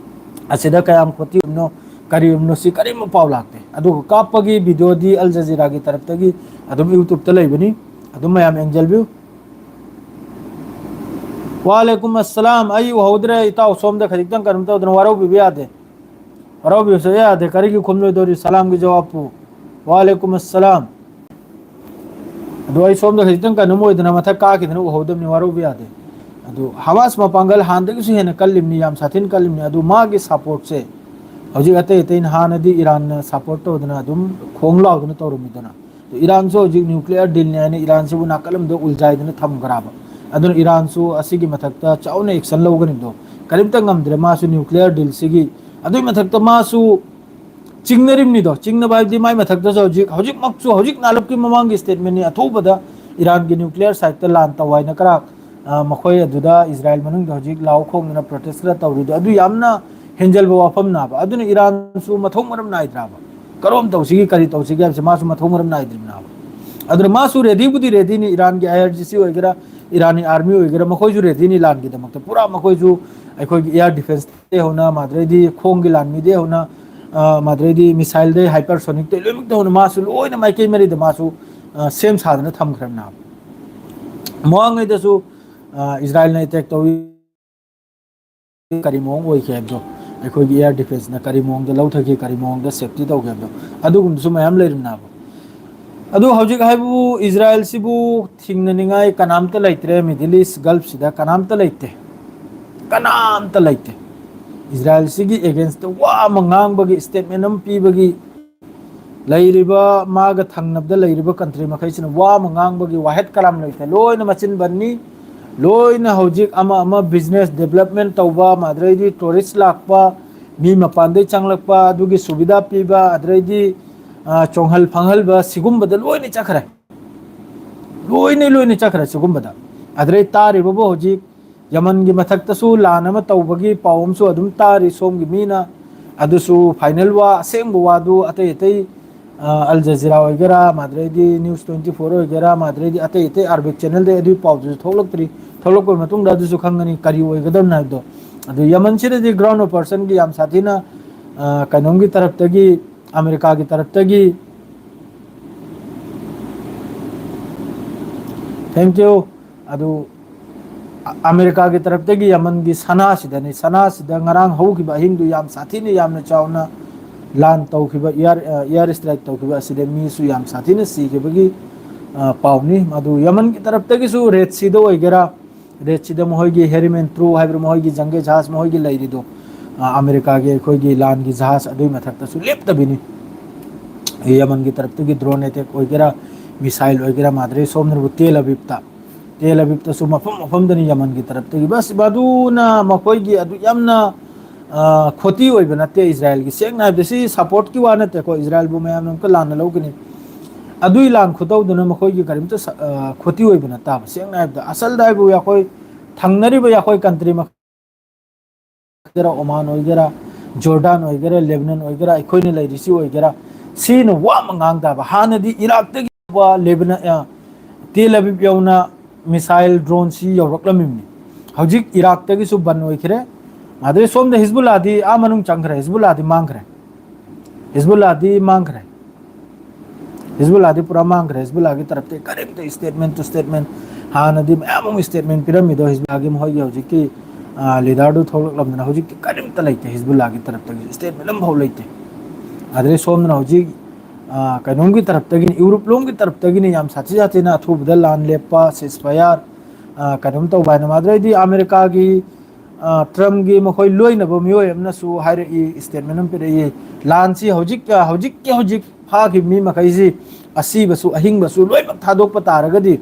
ꯑꯁꯤꯗ ꯀꯌꯥꯝ ꯈꯣꯠꯇꯤ ꯑꯃꯅꯣ, ꯀꯔꯤ ꯑꯃꯅꯣ, ꯁꯤ ꯀꯔꯤꯝꯕ ꯄꯥꯎ ꯂꯥꯛꯇꯦ꯫ ꯑꯗꯨꯒ ꯀꯥꯞꯄꯒꯤ ꯚꯤꯗꯤꯑꯣꯗꯤ ꯑꯜ ꯖꯖꯤꯔꯥꯒꯤ ꯇꯔꯞꯇꯒꯤ ꯑꯗꯨꯝ YouTube-ꯇ ꯂꯩꯕꯅꯤ, ꯑꯗꯨꯝ ꯃꯌꯥꯝ ꯌꯦꯡꯖꯜꯕꯤꯌꯨ꯫ ꯋꯥꯂꯦꯀꯨꯝ ꯑꯁꯂꯥꯝ꯫ ꯑꯩ ꯎꯍꯧꯗ꯭ꯔꯦ ꯏꯇꯥꯎ, ꯁꯣꯝꯗ ꯈꯖꯤꯛꯇꯪ ꯀꯩꯅꯣꯝ ꯇꯧꯗꯅ ꯋꯥꯔꯧꯕꯤꯕ ꯌꯥꯗꯦ꯫ ꯍꯔꯥꯎꯕꯤꯕꯁꯨ ꯌꯥꯗꯦ꯫ ꯀꯔꯤꯒꯤ ꯈꯨꯝꯂꯣꯏꯗꯧꯔꯤ ꯁꯂꯥꯝꯒꯤ ꯖꯋꯥꯕꯄꯨ? ꯋꯥꯂꯦꯀꯨꯝ ꯑꯁꯂꯥꯝ꯫ ꯑꯗꯣ ꯑꯩ ꯁꯣꯝꯗ ꯈꯖꯤꯛꯇꯪ ꯀꯩꯅꯣꯝ ꯑꯣꯏꯗꯅ ꯃꯊꯛ ꯀꯥꯈꯤꯗꯅ ꯎꯍꯧꯗꯕꯅꯤ, ꯋꯥꯔꯧꯕ ꯌꯥꯗꯦ꯫ ꯑꯗꯨ ꯍꯃꯥꯁ ꯃꯄꯥꯡꯒꯜ ꯍꯥꯟꯅꯗꯒꯤꯁꯨ ꯍꯦꯟꯅ ꯀꯜꯂꯤꯕꯅꯤ, ꯌꯥꯝ ꯁꯥꯊꯤꯅ ꯀꯜꯂꯤꯕꯅꯤ꯫ ꯑꯗꯨ ꯃꯥꯒꯤ ꯁꯞꯄꯣꯔꯠꯁꯦ ꯍꯧꯖꯤꯛ ꯑꯇꯩ ꯑꯇꯩꯅ ꯍꯥꯟꯅꯗꯤ ꯏꯔꯥꯟꯅ ꯁꯞꯄꯣꯔꯠ ꯇꯧꯗꯅ ꯑꯗꯨꯝ ꯈꯣꯡ ꯂꯥꯎꯗꯅ ꯇꯧꯔꯝꯃꯤꯗꯅ, ꯑꯗꯨ ꯏꯔꯥꯟꯁꯨ ꯍꯧꯖꯤꯛ ꯅ꯭ꯌꯨꯀ꯭ꯂꯤꯌꯔ ꯗꯤꯜꯅꯤ ꯍꯥꯏꯅ ꯏꯔꯥꯟꯁꯤꯕꯨ ꯅꯥꯀꯜ ꯑꯃꯗ ꯎꯜꯖꯥꯏꯗꯅ ꯊꯝꯈ꯭ꯔꯕ꯫ ꯑꯗꯨꯅ ꯏꯔꯥꯟꯁꯨ ꯑꯁꯤꯒꯤ ꯃꯊꯛꯇ ꯆꯥꯎꯅ ꯑꯦꯛꯁꯟ ꯂꯧꯒꯅꯤꯗꯣ, ꯀꯔꯤꯝꯇ ꯉꯝꯗ꯭ꯔꯦ꯫ ꯃꯥꯁꯨ ꯅ꯭ꯌꯨꯀ꯭ꯂꯤꯌꯔ ꯗꯤꯜꯁꯤꯒꯤ, ꯑꯗꯨꯒꯤ ꯃꯊꯛꯇ ꯃꯥꯁꯨ ꯆꯤꯡꯅꯔꯤꯕꯅꯤꯗꯣ꯫ ꯆꯤꯡꯅꯕ ꯍꯥꯏꯕꯗꯤ ꯃꯥꯏ ꯃꯊꯛꯇꯁꯨ ꯍꯧꯖꯤꯛ, ꯍꯧꯖꯤꯛꯃꯛꯁꯨ, ꯍꯧꯖꯤꯛ ꯅꯥꯂꯨꯛꯀꯤ ꯃꯃꯥꯡꯒꯤ ꯁ꯭ꯇꯦꯠꯃꯦꯟꯅꯤ, ꯑꯊꯨꯕꯗ ꯏꯔꯥꯟꯒꯤ ꯅ꯭ꯌꯨꯀ꯭ꯂꯤꯌꯔ ꯁꯥꯏꯠꯇ ꯂꯥꯟ ꯇꯧ ꯍꯥꯏꯅ ꯈꯔ, ꯑ, ꯃꯈꯣꯏ ꯑꯗꯨꯗ ꯏꯖꯔꯥꯏꯜ ꯃꯅꯨꯡꯗ ꯍꯧꯖꯤꯛ ꯂꯥꯎ ꯈꯣꯡꯗꯅ ꯄ꯭ꯔꯣꯇꯦꯁ ꯈꯔ ꯇꯧꯔꯤꯗꯣ, ꯑꯗꯨ ꯌꯥꯝꯅ ꯍꯦꯟꯖꯜꯕ ꯋꯥꯐꯝꯅꯦꯕ꯫ ꯑꯗꯨꯅ ꯏꯔꯥꯟꯁꯨ ꯃꯊꯧ ꯃꯔꯝ ꯅꯥꯏꯗ꯭ꯔꯕ, ꯀꯔꯣꯝ ꯇꯧꯁꯤꯒꯦ, ꯀꯔꯤ ꯇꯧꯁꯤꯒꯦ ꯍꯥꯏꯕꯁꯦ ꯃꯥꯁꯨ ꯃꯊꯧ ꯃꯔꯝ ꯅꯥꯏꯗ꯭ꯔꯤꯕꯅꯦꯕ꯫ ꯑꯗꯨꯅ ꯃꯥꯁꯨ ꯔꯦꯗꯤꯕꯨꯗꯤ ꯔꯦꯗꯤꯅꯤ, ꯏꯔꯥꯟꯒꯤ ꯑꯥꯏ ꯑꯥꯔ ꯖꯤ ꯁꯤ ꯑꯣꯏꯒꯦꯔꯥ, ꯏꯔꯥꯟꯒꯤ ꯑꯥꯔꯃꯤ ꯑꯣꯏꯒꯦꯔꯥ, ꯃꯈꯣꯏꯁꯨ ꯔꯦꯗꯤꯅꯤ ꯂꯥꯟꯒꯤꯗꯃꯛꯇ꯫ ꯄꯨꯔꯥ ꯃꯈꯣꯏꯁꯨ ꯑꯩꯈꯣꯏꯒꯤ ꯑꯦꯌꯔ ꯗꯤꯐꯦꯟꯁꯇꯒꯤ ꯍꯧꯅ, ꯃꯥꯗ꯭ꯔꯩꯗꯤ ꯈꯣꯡꯒꯤ ꯂꯥꯟꯃꯤꯗꯒꯤ ꯍꯧꯅ, ꯑ, ꯃꯥꯗ꯭ꯔꯩꯗꯤ ꯃꯤꯁꯥꯏꯜꯗꯩ, ꯍꯥꯏꯄꯔꯁꯣꯅꯤꯛꯇꯩ ꯂꯣꯏꯅꯃꯛꯇ ꯍꯧꯅ ꯃꯥꯁꯨ ꯂꯣꯏꯅ ꯃꯥꯏꯀꯩ ꯃꯔꯤꯗ ꯃꯥꯁꯨ, ꯑ, ꯁꯦꯝ ꯁꯥꯗꯅ ꯊꯝꯈ꯭ꯔꯕꯅꯦꯕ꯫ ꯃꯃꯥꯡꯉꯩꯗꯁꯨ, ꯑ, ꯏꯖꯔꯥꯏꯜꯅ ꯑꯦꯇꯦꯛ ꯇꯧꯏ, ꯀꯔꯤ ꯃꯑꯣꯡ ꯑꯣꯏꯈꯤ ꯍꯥꯏꯕꯗꯣ, ꯑꯩꯈꯣꯏꯒꯤ ꯑꯦꯌꯔ ꯗꯤꯐꯦꯟꯁꯅ ꯀꯔꯤ ꯃꯑꯣꯡꯗ ꯂꯧꯊꯈꯤ, ꯀꯔꯤ ꯃꯑꯣꯡꯗ ꯁꯦꯐꯇꯤ ꯇꯧꯈꯤ ꯍꯥꯏꯕꯗꯣ, ꯑꯗꯨꯒꯨꯝꯕꯁꯨ ꯃꯌꯥꯝ ꯂꯩꯔꯝꯅꯦꯕ꯫ ꯑꯗꯨ ꯍꯧꯖꯤꯛ ꯍꯥꯏꯕꯨ ꯏꯖꯔꯥꯌꯦꯜꯁꯤꯕꯨ ꯊꯤꯡꯅꯅꯤꯡꯉꯥꯏ ꯀꯅꯥꯝꯇ ꯂꯩꯇ꯭ꯔꯦ꯫ Middle East Gulfꯁꯤꯗ ꯀꯅꯥꯝꯇ ꯂꯩꯇꯦ, ꯀꯅꯥꯝꯇ ꯂꯩꯇꯦ꯫ ꯏꯖꯔꯥꯌꯦꯜꯁꯤꯒꯤ againstꯇ ꯋꯥ ꯑꯃ ꯉꯥꯡꯕꯒꯤ, statement ꯑꯃ ꯄꯤꯕꯒꯤ, ꯂꯩꯔꯤꯕ ꯃꯥꯒ ꯊꯪꯅꯕꯗ ꯂꯩꯔꯤꯕ country ꯃꯈꯩꯁꯤꯅ ꯋꯥ ꯑꯃ ꯉꯥꯡꯕꯒꯤ ꯋꯥꯍꯦꯠ ꯀꯔꯥꯝ ꯂꯩꯇꯦ꯫ ꯂꯣꯏꯅ ꯃꯆꯤꯟ ꯕꯟꯅꯤ꯫ ꯂꯣꯏꯅ ꯍꯧꯖꯤꯛ ꯑꯃ ꯑꯃ business development ꯇꯧꯕ, ꯑꯗꯨꯗꯩꯗꯤ tourist ꯂꯥꯛꯄ, ꯃꯤ ꯃꯄꯥꯟꯗꯩ ꯆꯪꯂꯛꯄ, ꯑꯗꯨꯒꯤ ꯁꯨꯕꯤꯗꯥ ꯄꯤꯕ, ꯑꯗꯨꯗꯩꯗꯤ, ꯑ, ꯆꯣꯡꯍꯜ ꯐꯪꯍꯜꯕ, ꯁꯤꯒꯨꯝꯕꯗ ꯂꯣꯏꯅ ꯆꯠꯈ꯭ꯔꯦ꯫ ꯂꯣꯏꯅ, ꯂꯣꯏꯅ ꯆꯠꯈ꯭ꯔꯦ ꯁꯤꯒꯨꯝꯕꯗ꯫ ꯑꯗꯨꯗꯩ ꯇꯥꯔꯤꯕꯕꯨ ꯍꯧꯖꯤꯛ ꯌꯃꯟꯒꯤ ꯃꯊꯛꯇꯁꯨ ꯂꯥꯟ ꯑꯃ ꯇꯧꯕꯒꯤ ꯄꯥꯎ ꯑꯃꯁꯨ ꯑꯗꯨꯝ ꯇꯥꯔꯤ ꯁꯣꯝꯒꯤ ꯃꯤꯅ꯫ ꯑꯗꯨꯁꯨ final ꯋꯥ, ꯑꯁꯦꯡꯕ ꯋꯥꯗꯨ ꯑꯇꯩ ꯑꯇꯩ, ꯑ, Al Jazeera ꯑꯣꯏꯒꯦꯔꯥ, ꯃꯥꯗ꯭ꯔꯩꯗꯤ News twenty four ꯑꯣꯏꯒꯦꯔꯥ, ꯃꯥꯗ꯭ꯔꯩꯗꯤ ꯑꯇꯩ ꯑꯇꯩ Arabic channelꯗꯩ ꯑꯗꯨꯒꯤ ꯄꯥꯎꯗꯨꯁꯨ ꯊꯣꯛꯂꯛꯇ꯭ꯔꯤ꯫ ꯊꯣꯛꯂꯛꯄ ꯃꯇꯨꯡꯗ ꯑꯗꯨꯁꯨ ꯈꯪꯒꯅꯤ ꯀꯔꯤ ꯑꯣꯏꯒꯗꯕꯅꯣ ꯍꯥꯏꯕꯗꯣ꯫ ꯑꯗꯨ ꯌꯃꯟꯁꯤꯗꯗꯤ ground operation ꯒꯤ ꯌꯥꯝ ꯁꯥꯊꯤꯅ, ꯑ, ꯀꯩꯅꯣꯝꯒꯤ ꯇꯔꯞꯇꯒꯤ, ꯑꯃꯦꯔꯤꯀꯥꯒꯤ ꯇꯔꯞꯇꯒꯤ, thank you꯫ ꯑꯗꯨ ꯑ-, ꯑꯃꯦꯔꯤꯀꯥꯒꯤ ꯇꯔꯞꯇꯒꯤ ꯌꯃꯟꯒꯤ ꯁꯅꯥꯁꯤꯗꯅꯤ, ꯁꯅꯥꯁꯤꯗ ꯉꯔꯥꯡ ꯍꯧꯈꯤꯕ ꯑꯍꯤꯡꯗꯨ ꯌꯥꯝ ꯁꯥꯊꯤꯅ, ꯌꯥꯝꯅ ꯆꯥꯎꯅ ꯂꯥꯟ ꯇꯧꯈꯤꯕ, air, ꯑ, air strike ꯇꯧꯈꯤꯕ ꯑꯁꯤꯗ ꯃꯤꯁꯨ ꯌꯥꯝ ꯁꯥꯊꯤꯅ ꯁꯤꯈꯤꯕꯒꯤ, ꯑ, ꯄꯥꯎꯅꯤ꯫ ꯑꯗꯨ ꯌꯃꯟꯒꯤ ꯇꯔꯞꯇꯒꯤꯁꯨ Red Seaꯗ ꯑꯣꯏꯒꯦꯔꯥ, Red Seaꯗ ꯃꯈꯣꯏꯒꯤ Herriman Pro ꯍꯥꯏꯕ꯭ꯔꯥ, ꯃꯈꯣꯏꯒꯤ ꯖꯪꯒꯤ ꯖꯍꯥꯖ ꯃꯈꯣꯏꯒꯤ ꯂꯩꯔꯤꯗꯣ, ꯑ, ꯑꯃꯦꯔꯤꯀꯥꯒꯤ ꯑꯩꯈꯣꯏꯒꯤ ꯂꯥꯟꯒꯤ ꯖꯍꯥꯖ ꯑꯗꯨꯒꯤ ꯃꯊꯛꯇꯁꯨ ꯂꯦꯞꯇꯕꯤꯅꯤ꯫ ꯌꯃꯟꯒꯤ ꯇꯔꯞꯇꯒꯤ drone attack ꯑꯣꯏꯒꯦꯔꯥ, missile ꯑꯣꯏꯒꯦꯔꯥ, ꯃꯥꯗ꯭ꯔꯩ ꯁꯣꯝꯅꯕꯨ ꯇꯦꯜ ꯑꯕꯤꯕꯇ, ꯇꯦꯜ ꯑꯕꯤꯕꯇꯁꯨ ꯃꯐꯝ ꯃꯐꯝꯗꯅꯤ ꯌꯃꯟꯒꯤ ꯇꯔꯞꯇꯒꯤ꯫ ꯕꯁ, ꯃꯗꯨꯅ ꯃꯈꯣꯏꯒꯤ ꯑꯗꯨ ꯌꯥꯝꯅ, ꯑ, ꯈꯣꯇꯤ ꯑꯣꯏꯕ ꯅꯠꯇꯦ ꯏꯖꯔꯥꯌꯦꯜꯒꯤ꯫ ꯁꯦꯡꯅ ꯍꯥꯏꯕꯗ, ꯁꯤ supportꯀꯤ ꯋꯥ ꯅꯠꯇꯦꯀꯣ, ꯏꯖꯔꯥꯌꯦꯜꯕꯨ ꯃꯌꯥꯝꯅ ꯑꯃꯨꯛꯀ ꯂꯥꯟꯅ ꯂꯧꯒꯅꯤ꯫ ꯑꯗꯨꯏ ꯂꯥꯟ ꯈꯨꯇꯧꯗꯨꯅ ꯃꯈꯣꯏꯒꯤ ꯀꯔꯤꯝꯇ ꯁ-, ꯑ, ꯈꯣꯇꯤ ꯑꯣꯏꯕ ꯅꯠꯇꯕ꯫ ꯁꯦꯡꯅ ꯍꯥꯏꯕꯗ, ꯑꯁꯜꯗ ꯍꯥꯏꯕꯨ ꯑꯩꯈꯣꯏ ꯊꯪꯅꯔꯤꯕ ꯑꯩꯈꯣꯏ country ꯃꯈꯜ ꯑꯣꯏꯒꯦꯔꯥ, ꯑꯣꯃꯥꯟ ꯑꯣꯏꯒꯦꯔꯥ, ꯖꯣꯔꯗꯥꯟ ꯑꯣꯏꯒꯦꯔꯥ, ꯂꯦꯕꯅꯟ ꯑꯣꯏꯒꯦꯔꯥ, ꯑꯩꯈꯣꯏꯅ ꯂꯩꯔꯤꯁꯤ ꯑꯣꯏꯒꯦꯔꯥ, ꯁꯤꯅ ꯋꯥ ꯑꯃ ꯉꯥꯡ ꯇꯥꯕ꯫ ꯍꯥꯟꯅꯗꯤ ꯏꯔꯥꯛꯇꯒꯤ ꯐꯥꯎꯕ ꯂꯦꯕꯅ-, ꯑ, ꯇꯦꯜ ꯑꯕꯤꯕ ꯌꯧꯅ missile, droneꯁꯤ ꯌꯧꯔꯛꯂꯝꯃꯤꯕꯅꯤ꯫ ꯍꯧꯖꯤꯛ ꯏꯔꯥꯛꯇꯒꯤꯁꯨ ꯕꯟ ꯑꯣꯏꯈ꯭ꯔꯦ꯫ ꯑꯗꯩ ꯁꯣꯝꯗ ꯍꯤꯖꯕꯨꯜꯂꯥꯗꯤ ꯑꯥ ꯃꯅꯨꯡ ꯆꯪꯈ꯭ꯔꯦ, ꯍꯤꯖꯕꯨꯜꯂꯥꯗꯤ ꯃꯥꯡꯈ꯭ꯔꯦ꯫ ꯍꯤꯖꯕꯨꯜꯂꯥꯗꯤ ꯃꯥꯡꯈ꯭ꯔꯦ꯫ ꯍꯤꯖꯕꯨꯜꯂꯥꯗꯤ ꯄꯨꯔꯥ ꯃꯥꯡꯈ꯭ꯔꯦ꯫ ꯍꯤꯖꯕꯨꯜꯂꯥꯒꯤ ꯇꯔꯞꯇꯒꯤ ꯀꯔꯤꯝꯇ statement to statement, ꯍꯥꯟꯅꯗꯤ ꯃꯌꯥꯝ ꯑꯃ statement ꯄꯤꯔꯝꯃꯤꯗꯣ, ꯍꯤꯖꯕꯨꯜꯂꯥꯒꯤ ꯃꯈꯣꯏꯒꯤ ꯍꯧꯖꯤꯛꯀꯤ, ꯑ, leaderꯗꯨ ꯊꯣꯛꯂꯛꯂꯝꯗꯅ ꯍꯧꯖꯤꯛꯇꯤ ꯀꯔꯤꯝꯇ ꯂꯩꯇꯦ꯫ ꯍꯤꯖꯕꯨꯜꯂꯥꯒꯤ ꯇꯔꯞꯇꯒꯤ statement ꯑꯃꯐꯥꯎ ꯂꯩꯇꯦ꯫ ꯑꯗꯩ ꯁꯣꯝꯗꯅ ꯍꯧꯖꯤꯛ, ꯑ, ꯀꯩꯅꯣꯝꯒꯤ ꯇꯔꯞꯇꯒꯤꯅꯤ, ꯌꯨꯔꯣꯞ ꯂꯣꯝꯒꯤ ꯇꯔꯞꯇꯒꯤꯅꯤ ꯌꯥꯝ ꯁꯥꯊꯤ ꯁꯥꯊꯤꯅ ꯑꯊꯨꯕꯗ ꯂꯥꯟ ꯂꯦꯞꯄ, ceasefire, ꯑ, ꯀꯩꯅꯣꯝ ꯇꯧꯕ ꯍꯥꯏꯅ꯫ ꯃꯥꯗ꯭ꯔꯩꯗꯤ ꯑꯃꯦꯔꯤꯀꯥꯒꯤ, ꯑ, ꯇ꯭ꯔꯝꯒꯤ ꯃꯈꯣꯏ ꯂꯣꯏꯅꯕ ꯃꯤꯑꯣꯏ ꯑꯃꯅꯁꯨ ꯍꯥꯏꯔꯛꯏ, statement ꯑꯃ ꯄꯤꯔꯛꯏ, ꯂꯥꯟꯁꯤ ꯍꯧꯖꯤꯛ, ꯑ, ꯍꯧꯖꯤꯛꯀꯤ ꯍꯧꯖꯤꯛ ꯐꯥꯈꯤꯕ ꯃꯤ ꯃꯈꯩꯁꯤ, ꯑꯁꯤꯕꯁꯨ ꯑꯍꯤꯡꯕꯁꯨ ꯂꯣꯏꯅꯃꯛ ꯊꯥꯗꯣꯛꯄ ꯇꯥꯔꯒꯗꯤ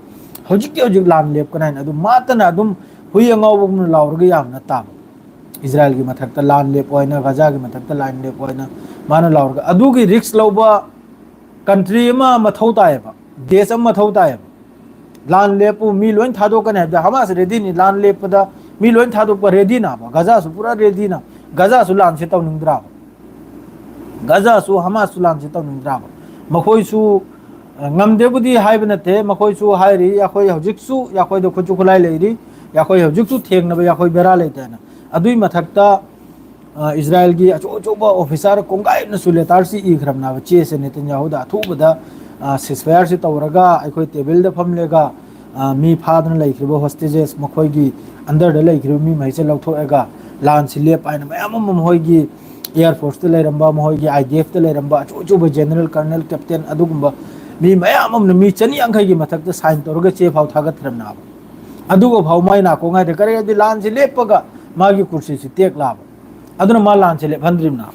ꯍꯧꯖꯤꯛꯀꯤ ꯍꯧꯖꯤꯛ ꯂꯥꯟ ꯂꯦꯞꯀꯅꯤ ꯍꯥꯏꯅ ꯑꯗꯨꯝ ꯃꯥꯇꯅ ꯑꯗꯨꯝ ꯍꯨꯏ ꯑꯉꯥꯎꯕꯒꯨꯝꯅ ꯂꯥꯎꯔꯒ ꯌꯥꯝꯅ ꯇꯥꯕ꯫ ꯏꯖꯔꯥꯏꯜꯒꯤ ꯃꯊꯛꯇ ꯂꯥꯟ ꯂꯦꯞꯄꯣ ꯍꯥꯏꯅ, ꯒꯖꯥꯒꯤ ꯃꯊꯛꯇ ꯂꯥꯟ ꯂꯦꯞꯄꯣ ꯍꯥꯏꯅ ꯃꯥꯅ ꯂꯥꯎꯔꯒ, ꯑꯗꯨꯒꯤ risk ꯂꯧꯕ country ꯑꯃ ꯃꯊꯧ ꯇꯥꯏꯌꯦꯕ, ꯗꯦꯁ ꯑꯃ ꯃꯊꯧ ꯇꯥꯏꯌꯦꯕ꯫ ꯂꯥꯟ ꯂꯦꯞꯄꯨ, ꯃꯤ ꯂꯣꯏ ꯊꯥꯗꯣꯛꯀꯅꯤ ꯍꯥꯏꯕꯗ ꯍꯃꯥꯁ readyꯅꯤ, ꯂꯥꯟ ꯂꯦꯞꯄꯗ ꯃꯤ ꯂꯣꯏ ꯊꯥꯗꯣꯛꯄ readyꯅꯥꯕ, ꯒꯖꯥꯁꯨ ꯄꯨꯔꯥ readyꯅ, ꯒꯖꯥꯁꯨ ꯂꯥꯟꯁꯦ ꯇꯧꯅꯤꯡꯗ꯭ꯔꯥꯕ, ꯒꯖꯥꯁꯨ ꯍꯃꯥꯁꯁꯨ ꯂꯥꯟꯁꯦ ꯇꯧꯅꯤꯡꯗ꯭ꯔꯥꯕ꯫ ꯃꯈꯣꯏꯁꯨ, ꯑ, ꯉꯝꯗꯦꯕꯨꯗꯤ ꯍꯥꯏꯕ ꯅꯠꯇꯦ, ꯃꯈꯣꯏꯁꯨ ꯍꯥꯏꯔꯤ, "ꯑꯩꯈꯣꯏ ꯍꯧꯖꯤꯛꯁꯨ ꯑꯩꯈꯣꯏꯗ ꯈꯨꯠꯁꯨ ꯈꯨꯠꯂꯥꯏ ꯂꯩꯔꯤ, ꯑꯩꯈꯣꯏ ꯍꯧꯖꯤꯛꯁꯨ ꯊꯦꯡꯅꯕ ꯑꯩꯈꯣꯏ ꯕꯦꯔꯥ ꯂꯩꯇꯦꯅ"꯫ ꯑꯗꯨꯏ ꯃꯊꯛꯇ, ꯑ, ꯏꯖꯔꯥꯏꯜꯒꯤ ꯑꯆꯧ ꯑꯆꯧꯕ officer ꯀꯣꯡꯒꯥꯏ ꯑꯃꯅꯁꯨ letter ꯁꯤ ꯏꯈ꯭ꯔꯕꯅꯦꯕ, ꯆꯦꯁꯦ ꯅꯦꯇꯟꯌꯥꯍꯨꯗ, "ꯑꯊꯨꯕꯗ, ꯑ, ceasefire ꯁꯤ ꯇꯧꯔꯒ ꯑꯩꯈꯣꯏ ꯇꯦꯕꯜꯗ ꯐꯝꯂꯒ, ꯑ, ꯃꯤ ꯐꯥꯗꯅ ꯂꯩꯈ꯭ꯔꯤꯕ hostages, ꯃꯈꯣꯏꯒꯤ underꯗ ꯂꯩꯈ꯭ꯔꯤꯕ ꯃꯤ ꯃꯈꯩꯁꯦ ꯂꯧꯊꯣꯛꯑꯒ ꯂꯥꯟꯁꯤ ꯂꯦꯞꯄ" ꯍꯥꯏꯅ ꯃꯌꯥꯝ ꯑꯃ ꯃꯈꯣꯏꯒꯤ Air Forceꯇ ꯂꯩꯔꯝꯕ, ꯃꯈꯣꯏꯒꯤ IDFꯇ ꯂꯩꯔꯝꯕ ꯑꯆꯧ ꯑꯆꯧꯕ general, colonel, captain ꯑꯗꯨꯒꯨꯝꯕ ꯃꯤ ꯃꯌꯥꯝ ꯑꯃꯅ ꯃꯤ ꯆꯅꯤ ꯌꯥꯡꯈꯩꯒꯤ ꯃꯊꯛꯇ sign ꯇꯧꯔꯒ ꯆꯦ ꯐꯥꯎ ꯊꯥꯒꯠꯈ꯭ꯔꯕꯅꯦꯕ꯫ ꯑꯗꯨꯒ ꯐꯥꯎ ꯃꯥꯏ ꯅꯥꯀꯣꯡ ꯍꯥꯏꯗ ꯀꯔꯤ ꯍꯥꯏꯗꯤ ꯂꯥꯟꯁꯤ ꯂꯦꯞꯄꯒ ꯃꯥꯒꯤ ꯀꯨꯔꯁꯤꯁꯤ ꯇꯦꯛꯂꯥꯕ꯫ ꯑꯗꯨꯅ ꯃꯥ ꯂꯥꯟꯁꯤ ꯂꯦꯞꯍꯟꯗ꯭ꯔꯤꯕꯅꯦꯕ꯫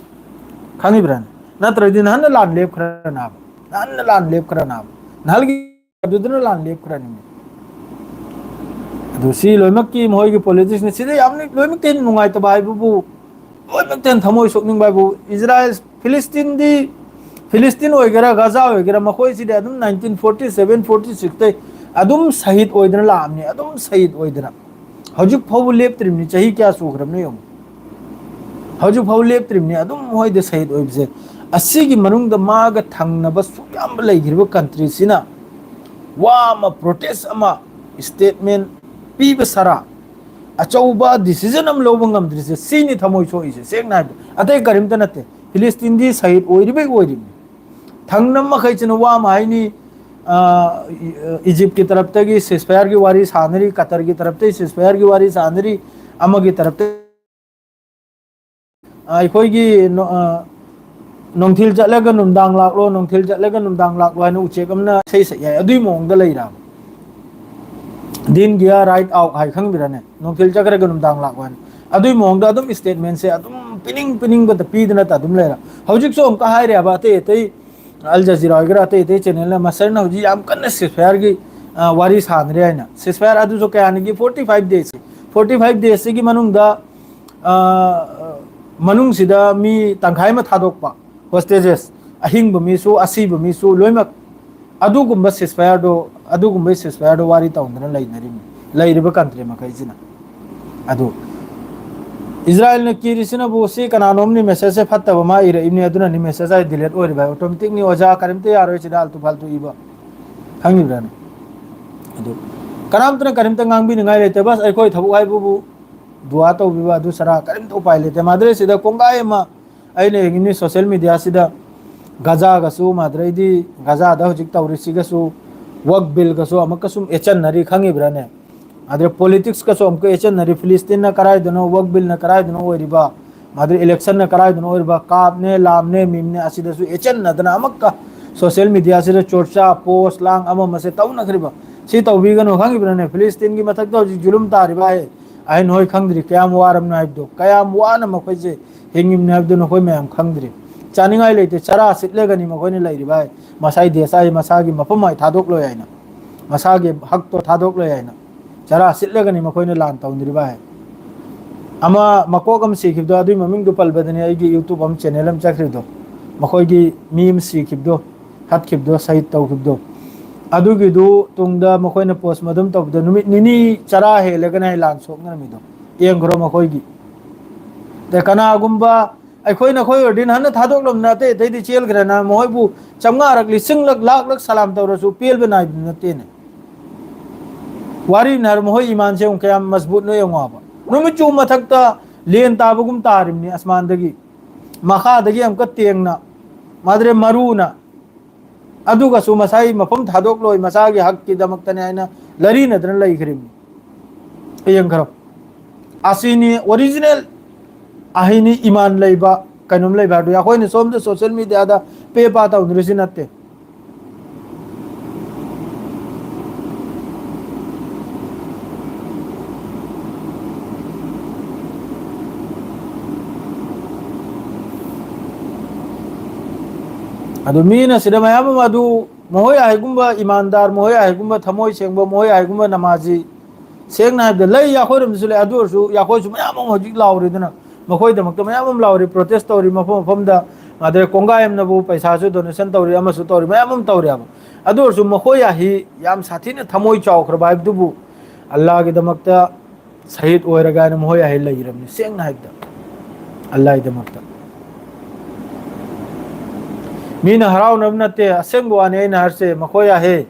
ꯈꯪꯉꯤꯕ꯭ꯔꯥꯅꯦ? ꯅꯠꯇ꯭ꯔꯗꯤ ꯅꯍꯥꯟꯅ ꯂꯥꯟ ꯂꯦꯞꯈ꯭ꯔꯅꯥꯕ꯫ ꯅꯍꯥꯟꯅ ꯂꯥꯟ ꯂꯦꯞꯈ꯭ꯔꯅꯥꯕ꯫ ꯅꯍꯥꯟꯒꯤ ꯑꯗꯨꯗꯨꯅ ꯂꯥꯟ ꯂꯦꯞꯈ꯭ꯔꯅꯤ꯫ ꯑꯗꯨ ꯁꯤ ꯂꯣꯏꯅꯃꯛꯀꯤ ꯃꯈꯣꯏꯒꯤ politicsꯅꯤ꯫ ꯁꯤꯗ ꯌꯥꯝꯅ ꯂꯣꯏꯅꯃꯛꯇ ꯍꯦꯟꯅ ꯅꯨꯡꯉꯥꯏꯇꯕ ꯍꯥꯏꯕꯕꯨ, ꯂꯣꯏꯅꯃꯛꯇ ꯍꯦꯟꯅ ꯊꯃꯣꯏ ꯁꯣꯛꯅꯤꯡꯕ ꯍꯥꯏꯕꯨ, ꯏꯖꯔꯥꯏꯜ, ꯐꯤꯂꯤꯁꯇꯤꯟꯗꯤ, ꯐꯤꯂꯤꯁꯇꯤꯟ ꯑꯣꯏꯒꯦꯔꯥ, ꯒꯖꯥ ꯑꯣꯏꯒꯦꯔꯥ, ꯃꯈꯣꯏꯁꯤꯗꯤ ꯑꯗꯨꯝ nineteen forty seven forty sixꯇꯩ ꯑꯗꯨꯝ ꯁꯍꯤꯗ ꯑꯣꯏꯗꯅ ꯂꯥꯛꯑꯕꯅꯤ, ꯑꯗꯨꯝ ꯁꯍꯤꯗ ꯑꯣꯏꯗꯅ꯫ ꯍꯧꯖꯤꯛ ꯐꯥꯎꯕ ꯂꯦꯞꯇ꯭ꯔꯤꯕꯅꯤ, ꯆꯍꯤ ꯀꯌꯥ ꯁꯨꯈ꯭ꯔꯕꯅꯣ ꯌꯦꯡꯉꯨ꯫ ꯍꯧꯖꯤꯛ ꯐꯥꯎꯕ ꯂꯦꯞꯇ꯭ꯔꯤꯕꯅꯤ, ꯑꯗꯨꯝ ꯃꯈꯣꯏꯗ ꯁꯍꯤꯗ ꯑꯣꯏꯕꯁꯦ꯫ ꯑꯁꯤꯒꯤ ꯃꯅꯨꯡꯗ ꯃꯥꯒ ꯊꯪꯅꯕ ꯁꯨꯛ ꯌꯥꯝꯕ ꯂꯩꯈ꯭ꯔꯤꯕ countryꯁꯤꯅ ꯋꯥ ꯑꯃ, protest ꯑꯃ, statement ꯄꯤꯕ ꯁꯔꯥ, ꯑꯆꯧꯕ decision ꯑꯃ ꯂꯧꯕ ꯉꯝꯗ꯭ꯔꯤꯁꯦ, ꯁꯤꯅꯤ ꯊꯃꯣꯏ ꯁꯣꯛꯏꯁꯦ꯫ ꯁꯦꯡꯅ ꯍꯥꯏꯕꯗ, ꯑꯇꯩ ꯀꯔꯤꯝꯇ ꯅꯠꯇꯦ꯫ ꯐꯤꯂꯤꯁꯇꯤꯟꯗꯤ ꯁꯍꯤꯗ ꯑꯣꯏꯔꯤꯕꯩ ꯑꯣꯏꯔꯤꯕꯅꯤ꯫ ꯊꯪꯅꯕ ꯃꯈꯩꯁꯤꯅ ꯋꯥ ꯑꯃ ꯍꯥꯏꯅꯤ, ꯑ, ꯏ-, ꯏꯖꯤꯞꯀꯤ ꯇꯔꯞꯇꯒꯤ ceasefireꯒꯤ ꯋꯥꯔꯤ ꯁꯥꯟꯅꯔꯤ, ꯀꯇꯔꯒꯤ ꯇꯔꯞꯇꯒꯤ ceasefireꯒꯤ ꯋꯥꯔꯤ ꯁꯥꯟꯅꯔꯤ, ꯑꯃꯒꯤ ꯇꯔꯞꯇ ꯑꯩꯈꯣꯏꯒꯤ ꯅꯣ-, ꯑ, ꯅꯨꯡꯊꯤꯜ ꯆꯠꯂꯒ ꯅꯨꯡꯗꯥꯡ ꯂꯥꯛꯂꯣ, ꯅꯨꯡꯊꯤꯜ ꯆꯠꯂꯒ ꯅꯨꯡꯗꯥꯡ ꯂꯥꯛꯂꯣ ꯍꯥꯏꯅ ꯎꯆꯦꯛ ꯑꯃꯅ ꯏꯁꯩ ꯁꯛ ꯌꯥꯏ꯫ ꯑꯗꯨꯒꯤ ꯃꯑꯣꯡꯗ ꯂꯩꯔꯕ꯫ ꯗꯤꯟ ꯒꯤꯌꯥ ꯔꯥꯏꯠ ꯑꯥꯎꯠ ꯍꯥꯏ ꯈꯪꯕꯤꯔꯅꯦ? ꯅꯨꯡꯊꯤꯜ ꯆꯠꯈ꯭ꯔꯒ ꯅꯨꯡꯗꯥꯡ ꯂꯥꯛꯂꯣ ꯍꯥꯏꯅ꯫ ꯑꯗꯨꯒꯤ ꯃꯑꯣꯡꯗ ꯑꯗꯨꯝ ꯏꯁꯇꯦꯠꯃꯦꯟꯁꯦ ꯑꯗꯨꯝ ꯄꯤꯅꯤꯡ ꯄꯤꯅꯤꯡꯕꯗ ꯄꯤꯗꯅ ꯑꯗꯨꯝ ꯂꯩꯔꯦ꯫ ꯍꯧꯖꯤꯛꯁꯨ ꯑꯃꯨꯛꯀ ꯍꯥꯏꯔꯦꯕ, ꯑꯇꯩ ꯑꯇꯩ ꯑꯜ ꯖꯖꯤꯔꯥ ꯑꯣꯏꯒꯦꯔꯥ, ꯑꯇꯩ ꯑꯇꯩ ꯆꯦꯅꯦꯜꯅ ꯃꯁꯔꯅ ꯍꯧꯖꯤꯛ ꯌꯥꯝ ꯀꯟꯅ ꯁꯤꯁꯐꯥꯌꯔꯒꯤ, ꯑ, ꯋꯥꯔꯤ ꯁꯥꯟꯅꯔꯦ ꯍꯥꯏꯅ꯫ ꯁꯤꯁꯐꯥꯌꯔ ꯑꯗꯨꯁꯨ ꯀꯌꯥꯅꯤꯒꯤ? ꯐꯣꯔꯇꯤ ꯐꯥꯏꯚ ꯗꯦꯖꯁꯤ꯫ ꯐꯣꯔꯇꯤ ꯐꯥꯏꯚ ꯗꯦꯖꯁꯤꯒꯤ ꯃꯅꯨꯡꯗ, ꯑ, ꯃꯅꯨꯡꯁꯤꯗ ꯃꯤ ꯇꯪꯈꯥꯏ ꯑꯃ ꯊꯥꯗꯣꯛꯄ, ꯍꯣꯁꯇꯦꯖꯦꯁ, ꯑꯍꯤꯡꯕ ꯃꯤꯁꯨ, ꯑꯁꯤꯕ ꯃꯤꯁꯨ, ꯂꯣꯏꯅꯃꯛ꯫ ꯑꯗꯨꯒꯨꯝꯕ ꯁꯤꯁꯐꯥꯌꯔꯗꯣ, ꯑꯗꯨꯒꯨꯝꯕ ꯁꯤꯁꯐꯥꯌꯔꯗꯣ ꯋꯥꯔꯤ ꯇꯧꯗꯅ ꯂꯩꯅꯔꯤꯕꯅꯤ, ꯂꯩꯔꯤꯕ ꯀꯟꯇ꯭ꯔꯤ ꯃꯈꯩꯁꯤꯅ꯫ ꯑꯗꯨ ꯏꯖꯔꯥꯏꯜꯅ ꯀꯤꯔꯤꯁꯤꯅꯕꯨ ꯁꯤ ꯀꯅꯥꯅꯣꯝꯅꯤ ꯃꯦꯁꯦꯖꯁꯦ ꯐꯠꯇꯕ ꯑꯃ ꯏꯔꯛꯏꯕꯅꯤ, ꯑꯗꯨꯅꯅꯤ ꯃꯦꯁꯦꯖ ꯍꯥꯏ ꯗꯤꯂꯦꯠ ꯑꯣꯏꯔꯤꯕ ꯍꯥꯏ꯫ ꯑꯣꯇꯣꯃꯦꯇꯤꯛꯅꯤ ꯑꯣꯖꯥ, ꯀꯔꯤꯝꯇ ꯌꯥꯔꯣꯏ ꯁꯤꯗ ꯑꯜꯇꯨ ꯐꯥꯜꯇꯨ ꯏꯕ꯫ ꯈꯪꯉꯤꯕ꯭ꯔꯥꯅꯦ? ꯑꯗꯨ ꯀꯅꯥꯝꯇꯅ ꯀꯔꯤꯝꯇ ꯉꯥꯡꯕꯤꯅꯤꯡꯉꯥꯏ ꯂꯩꯇꯦ꯫ ꯕꯁ ꯑꯩꯈꯣꯏ ꯊꯕꯛ ꯍꯥꯏꯕꯕꯨ ꯗꯨꯋꯥ ꯇꯧꯕꯤꯕ ꯑꯗꯨ ꯁꯔꯥ, ꯀꯔꯤꯝꯇ ꯎꯄꯥꯏ ꯂꯩꯇꯦ꯫ ꯃꯥꯗ꯭ꯔꯦꯁꯤꯗ ꯀꯣꯡꯒꯥꯏ ꯑꯃ ꯑꯩꯅ ꯌꯦꯡꯉꯤꯅꯤ ꯁꯣꯁꯦꯜ ꯃꯦꯗꯤꯌꯥꯁꯤꯗ, ꯒꯖꯥꯒꯁꯨ ꯃꯥꯗ꯭ꯔꯩꯗꯤ, ꯒꯖꯥꯗ ꯍꯧꯖꯤꯛ ꯇꯧꯔꯤꯁꯤꯒꯁꯨ, ꯋꯛ ꯕꯤꯜꯒꯁꯨ ꯑꯃꯨꯛꯀ ꯁꯨꯝ ꯑꯦꯠꯆꯟꯅꯔꯤ, ꯈꯪꯉꯤꯕ꯭ꯔꯥꯅꯦ? ꯑꯗꯩ ꯄꯣꯂꯤꯇꯤꯛꯁꯀꯁꯨ ꯑꯃꯨꯛꯀ ꯑꯦꯠꯆꯟꯅꯔꯤ꯫ ꯐꯤꯂꯤꯁꯇꯤꯟꯅ ꯀꯔꯥꯏꯗꯅꯣ, ꯋꯛ ꯕꯤꯜꯅ ꯀꯔꯥꯏꯗꯅꯣ ꯑꯣꯏꯔꯤꯕ, ꯃꯥꯗ꯭ꯔꯩ ꯏꯂꯦꯛꯁꯟꯅ ꯀꯔꯥꯏꯗꯅꯣ ꯑꯣꯏꯔꯤꯕ, ꯀꯥꯞꯅꯦ, ꯂꯥꯝꯅꯦ, ꯃꯤꯝꯅꯦ, ꯑꯁꯤꯗꯁꯨ ꯑꯦꯠꯆꯟꯅꯗꯅ ꯑꯃꯨꯛꯀ ꯁꯣꯁꯦꯜ ꯃꯦꯗꯤꯌꯥꯁꯤꯗ ꯆꯣꯔꯆꯥ, ꯄꯣꯁ, ꯂꯥꯡ ꯑꯃ ꯑꯃꯁꯦ ꯇꯧꯅꯈ꯭ꯔꯤꯕ꯫ ꯁꯤ ꯇꯧꯕꯤꯒꯅꯨ, ꯈꯪꯉꯤꯕ꯭ꯔꯥꯅꯦ? ꯐꯤꯂꯤꯁꯇꯤꯟꯒꯤ ꯃꯊꯛꯇ ꯍꯧꯖꯤꯛ ꯖꯨꯂꯨꯝ ꯇꯥꯔꯤꯕ ꯍꯥꯏ꯫ ꯑꯍꯟ ꯍꯣꯏ ꯈꯪꯗ꯭ꯔꯤ ꯀꯌꯥꯝ ꯋꯥꯔꯝꯅꯣ ꯍꯥꯏꯕꯗꯣ, ꯀꯌꯥꯝ ꯋꯥꯅ ꯃꯈꯣꯏꯁꯦ ꯍꯤꯡꯉꯤꯕꯅꯤ ꯍꯥꯏꯕꯗꯨ ꯅꯈꯣꯏ ꯃꯌꯥꯝ ꯈꯪꯗ꯭ꯔꯤ꯫ ꯆꯥꯅꯤꯡꯉꯥꯏ ꯂꯩꯇꯦ, ꯆꯔꯥ ꯁꯤꯠꯂꯒꯅꯤ ꯃꯈꯣꯏꯅ ꯂꯩꯔꯤꯕ ꯍꯥꯏ꯫ ꯃꯁꯥꯒꯤ ꯗꯦꯁ ꯍꯥꯏ, ꯃꯁꯥꯒꯤ ꯃꯐꯝ ꯍꯥꯏ ꯊꯥꯗꯣꯛꯂꯣꯏ ꯍꯥꯏꯅ, ꯃꯁꯥꯒꯤ ꯍꯛꯇꯣ ꯊꯥꯗꯣꯛꯂꯣꯏ ꯍꯥꯏꯅ ꯆꯔꯥ ꯁꯤꯠꯂꯒꯅꯤ ꯃꯈꯣꯏꯅ ꯂꯥꯟ ꯇꯧꯅꯔꯤꯕ ꯍꯥꯏ꯫ ꯑꯃ ꯃꯀꯣꯛ ꯑꯃ ꯁꯤꯈꯤꯕꯗꯣ, ꯑꯗꯨꯒꯤ ꯃꯃꯤꯡꯗꯨ ꯄꯜꯕꯗꯅꯤ ꯑꯩꯒꯤ ꯌꯨꯇ꯭ꯌꯨꯕ ꯑꯃ ꯆꯦꯅꯦꯜ ꯑꯃ ꯆꯠꯈ꯭ꯔꯤꯗꯣ, ꯃꯈꯣꯏꯒꯤ ꯃꯤ ꯑꯃ ꯁꯤꯈꯤꯕꯗꯣ, ꯍꯥꯠꯈꯤꯕꯗꯣ, ꯁꯍꯤꯗ ꯇꯧꯈꯤꯕꯗꯣ, ꯑꯗꯨꯒꯤꯗꯨ ꯇꯨꯡꯗ ꯃꯈꯣꯏꯅ ꯄꯣꯁ ꯃꯗꯨꯝ ꯇꯧꯕꯗ ꯅꯨꯃꯤꯠ ꯅꯤꯅꯤ ꯆꯔꯥ ꯍꯦꯜꯂꯒꯅꯤ ꯍꯥꯏ ꯂꯥꯟ ꯁꯣꯛꯅꯔꯝꯃꯤꯗꯣ꯫ ꯌꯦꯡꯈ꯭ꯔꯣ ꯃꯈꯣꯏꯒꯤ꯫ ꯑꯗ ꯀꯅꯥꯒꯨꯝꯕ ꯑꯩꯈꯣꯏ ꯅꯈꯣꯏ ꯑꯣꯏꯔꯗꯤ ꯅꯍꯥꯟꯅ ꯊꯥꯗꯣꯛꯂꯝꯅ ꯑꯇꯩ ꯑꯇꯩꯗꯤ ꯆꯦꯜꯈ꯭ꯔꯦꯅ ꯃꯈꯣꯏꯕꯨ ꯆꯥꯝꯃꯉꯥꯔꯛ, ꯂꯤꯁꯤꯡꯂꯛ, ꯂꯥꯛꯂꯛ ꯁꯂꯥꯝ ꯇꯧꯔꯁꯨ ꯄꯦꯜꯕ ꯅꯥꯏꯕꯗꯨ ꯅꯠꯇꯦꯅꯦ꯫ ꯋꯥꯔꯤꯅ ꯍꯥꯏꯔ ꯃꯈꯣꯏ ꯏꯃꯥꯟꯁꯦ ꯑꯃꯨꯛ ꯀꯌꯥꯝ ꯃꯖꯕꯨꯠꯅꯣ ꯌꯦꯡꯉꯣꯕ꯫ ꯅꯨꯃꯤꯠ ꯆꯨ ꯃꯊꯛꯇ ꯂꯦꯟ ꯇꯥꯕꯒꯨꯝ ꯇꯥꯔꯤꯕꯅꯤ ꯑꯁꯃꯥꯟꯗꯒꯤ꯫ ꯃꯈꯥꯗꯒꯤ ꯑꯃꯨꯛꯀ ꯇꯦꯡꯅ, ꯃꯥꯗ꯭ꯔꯦ ꯃꯔꯨꯅ, ꯑꯗꯨꯒꯁꯨ ꯃꯁꯥꯒꯤ ꯃꯐꯝ ꯊꯥꯗꯣꯛꯂꯣꯏ, ꯃꯁꯥꯒꯤ ꯍꯛꯀꯤꯗꯃꯛꯇꯅꯦ ꯍꯥꯏꯅ ꯂꯔꯤꯅꯗꯅ ꯂꯩꯈ꯭ꯔꯤꯕꯅꯤ꯫ ꯌꯦꯡꯈ꯭ꯔꯣ꯫ ꯑꯁꯤꯅꯤ ꯑꯣꯔꯤꯖꯤꯅꯦꯜ ꯑꯍꯩꯅꯤ ꯏꯃꯥꯟ ꯂꯩꯕ ꯀꯩꯅꯣꯝ ꯂꯩꯕ ꯍꯥꯏꯕꯗꯨ ꯑꯩꯈꯣꯏꯅ ꯁꯣꯝꯗ social mediaꯗ ꯄꯦ ꯄꯥ ꯇꯧꯅꯔꯤꯁꯤ ꯅꯠꯇꯦ꯫ ꯑꯗꯨ ꯃꯤꯅ ꯁꯤꯗ ꯃꯌꯥꯝ ꯑꯃ ꯑꯗꯨ ꯃꯈꯣꯏ ꯑꯍꯩꯒꯨꯝꯕ ꯏꯃꯥꯟꯗꯥꯔ, ꯃꯈꯣꯏ ꯑꯍꯩꯒꯨꯝꯕ ꯊꯃꯣꯏ ꯁꯦꯡꯕ, ꯃꯈꯣꯏ ꯑꯍꯩꯒꯨꯝꯕ ꯅꯃꯥꯖꯤ ꯁꯦꯡꯅ ꯍꯥꯏꯕꯗ ꯂꯩ, ꯑꯩꯈꯣꯏꯔꯣꯝꯗꯁꯨ ꯂꯩ꯫ ꯑꯗꯨ ꯑꯣꯏꯔꯁꯨ ꯑꯩꯈꯣꯏꯁꯨ ꯃꯌꯥꯝ ꯑꯃ ꯍꯧꯖꯤꯛ ꯂꯥꯎꯔꯤꯗꯅ, ꯃꯈꯣꯏꯗꯃꯛꯇ ꯃꯌꯥꯝ ꯑꯃ ꯂꯥꯎꯔꯤ, protest ꯇꯧꯔꯤ, ꯃꯐꯝ ꯃꯐꯝꯗ꯫ ꯑꯗꯩ ꯀꯣꯡꯒꯥꯏ ꯑꯃꯅꯕꯨ ꯄꯩꯁꯥꯁꯨ donation ꯇꯧꯔꯤ, ꯑꯃꯁꯨ ꯇꯧꯔꯤ, ꯃꯌꯥꯝ ꯑꯃ ꯇꯧꯔꯤ ꯍꯥꯏꯕ꯫ ꯑꯗꯨ ꯑꯣꯏꯔꯁꯨ ꯃꯈꯣꯏ ꯑꯍꯤ ꯌꯥꯝ ꯁꯥꯊꯤꯅ ꯊꯃꯣꯏ ꯆꯥꯎꯈ꯭ꯔꯕ ꯍꯥꯏꯕꯗꯨꯕꯨ ꯑꯜꯂꯥꯒꯤꯗꯃꯛꯇ ꯁꯍꯤꯗ ꯑꯣꯏꯔꯒ ꯍꯥꯏꯅ ꯃꯈꯣꯏ ꯑꯍꯤ ꯂꯩꯔꯕꯅꯤ꯫ ꯁꯦꯡꯅ ꯍꯥꯏꯕꯗ ꯑꯜꯂꯥꯒꯤꯗꯃꯛꯇ ꯃꯤꯅ ꯍꯔꯥꯎꯅꯕ ꯅꯠꯇꯦ, ꯑꯁꯦꯡꯕ ꯋꯥꯅꯤ ꯑꯩꯅ ꯍꯥꯏꯔꯤꯁꯦ꯫ ꯃꯈꯣꯏ ꯑꯍꯤ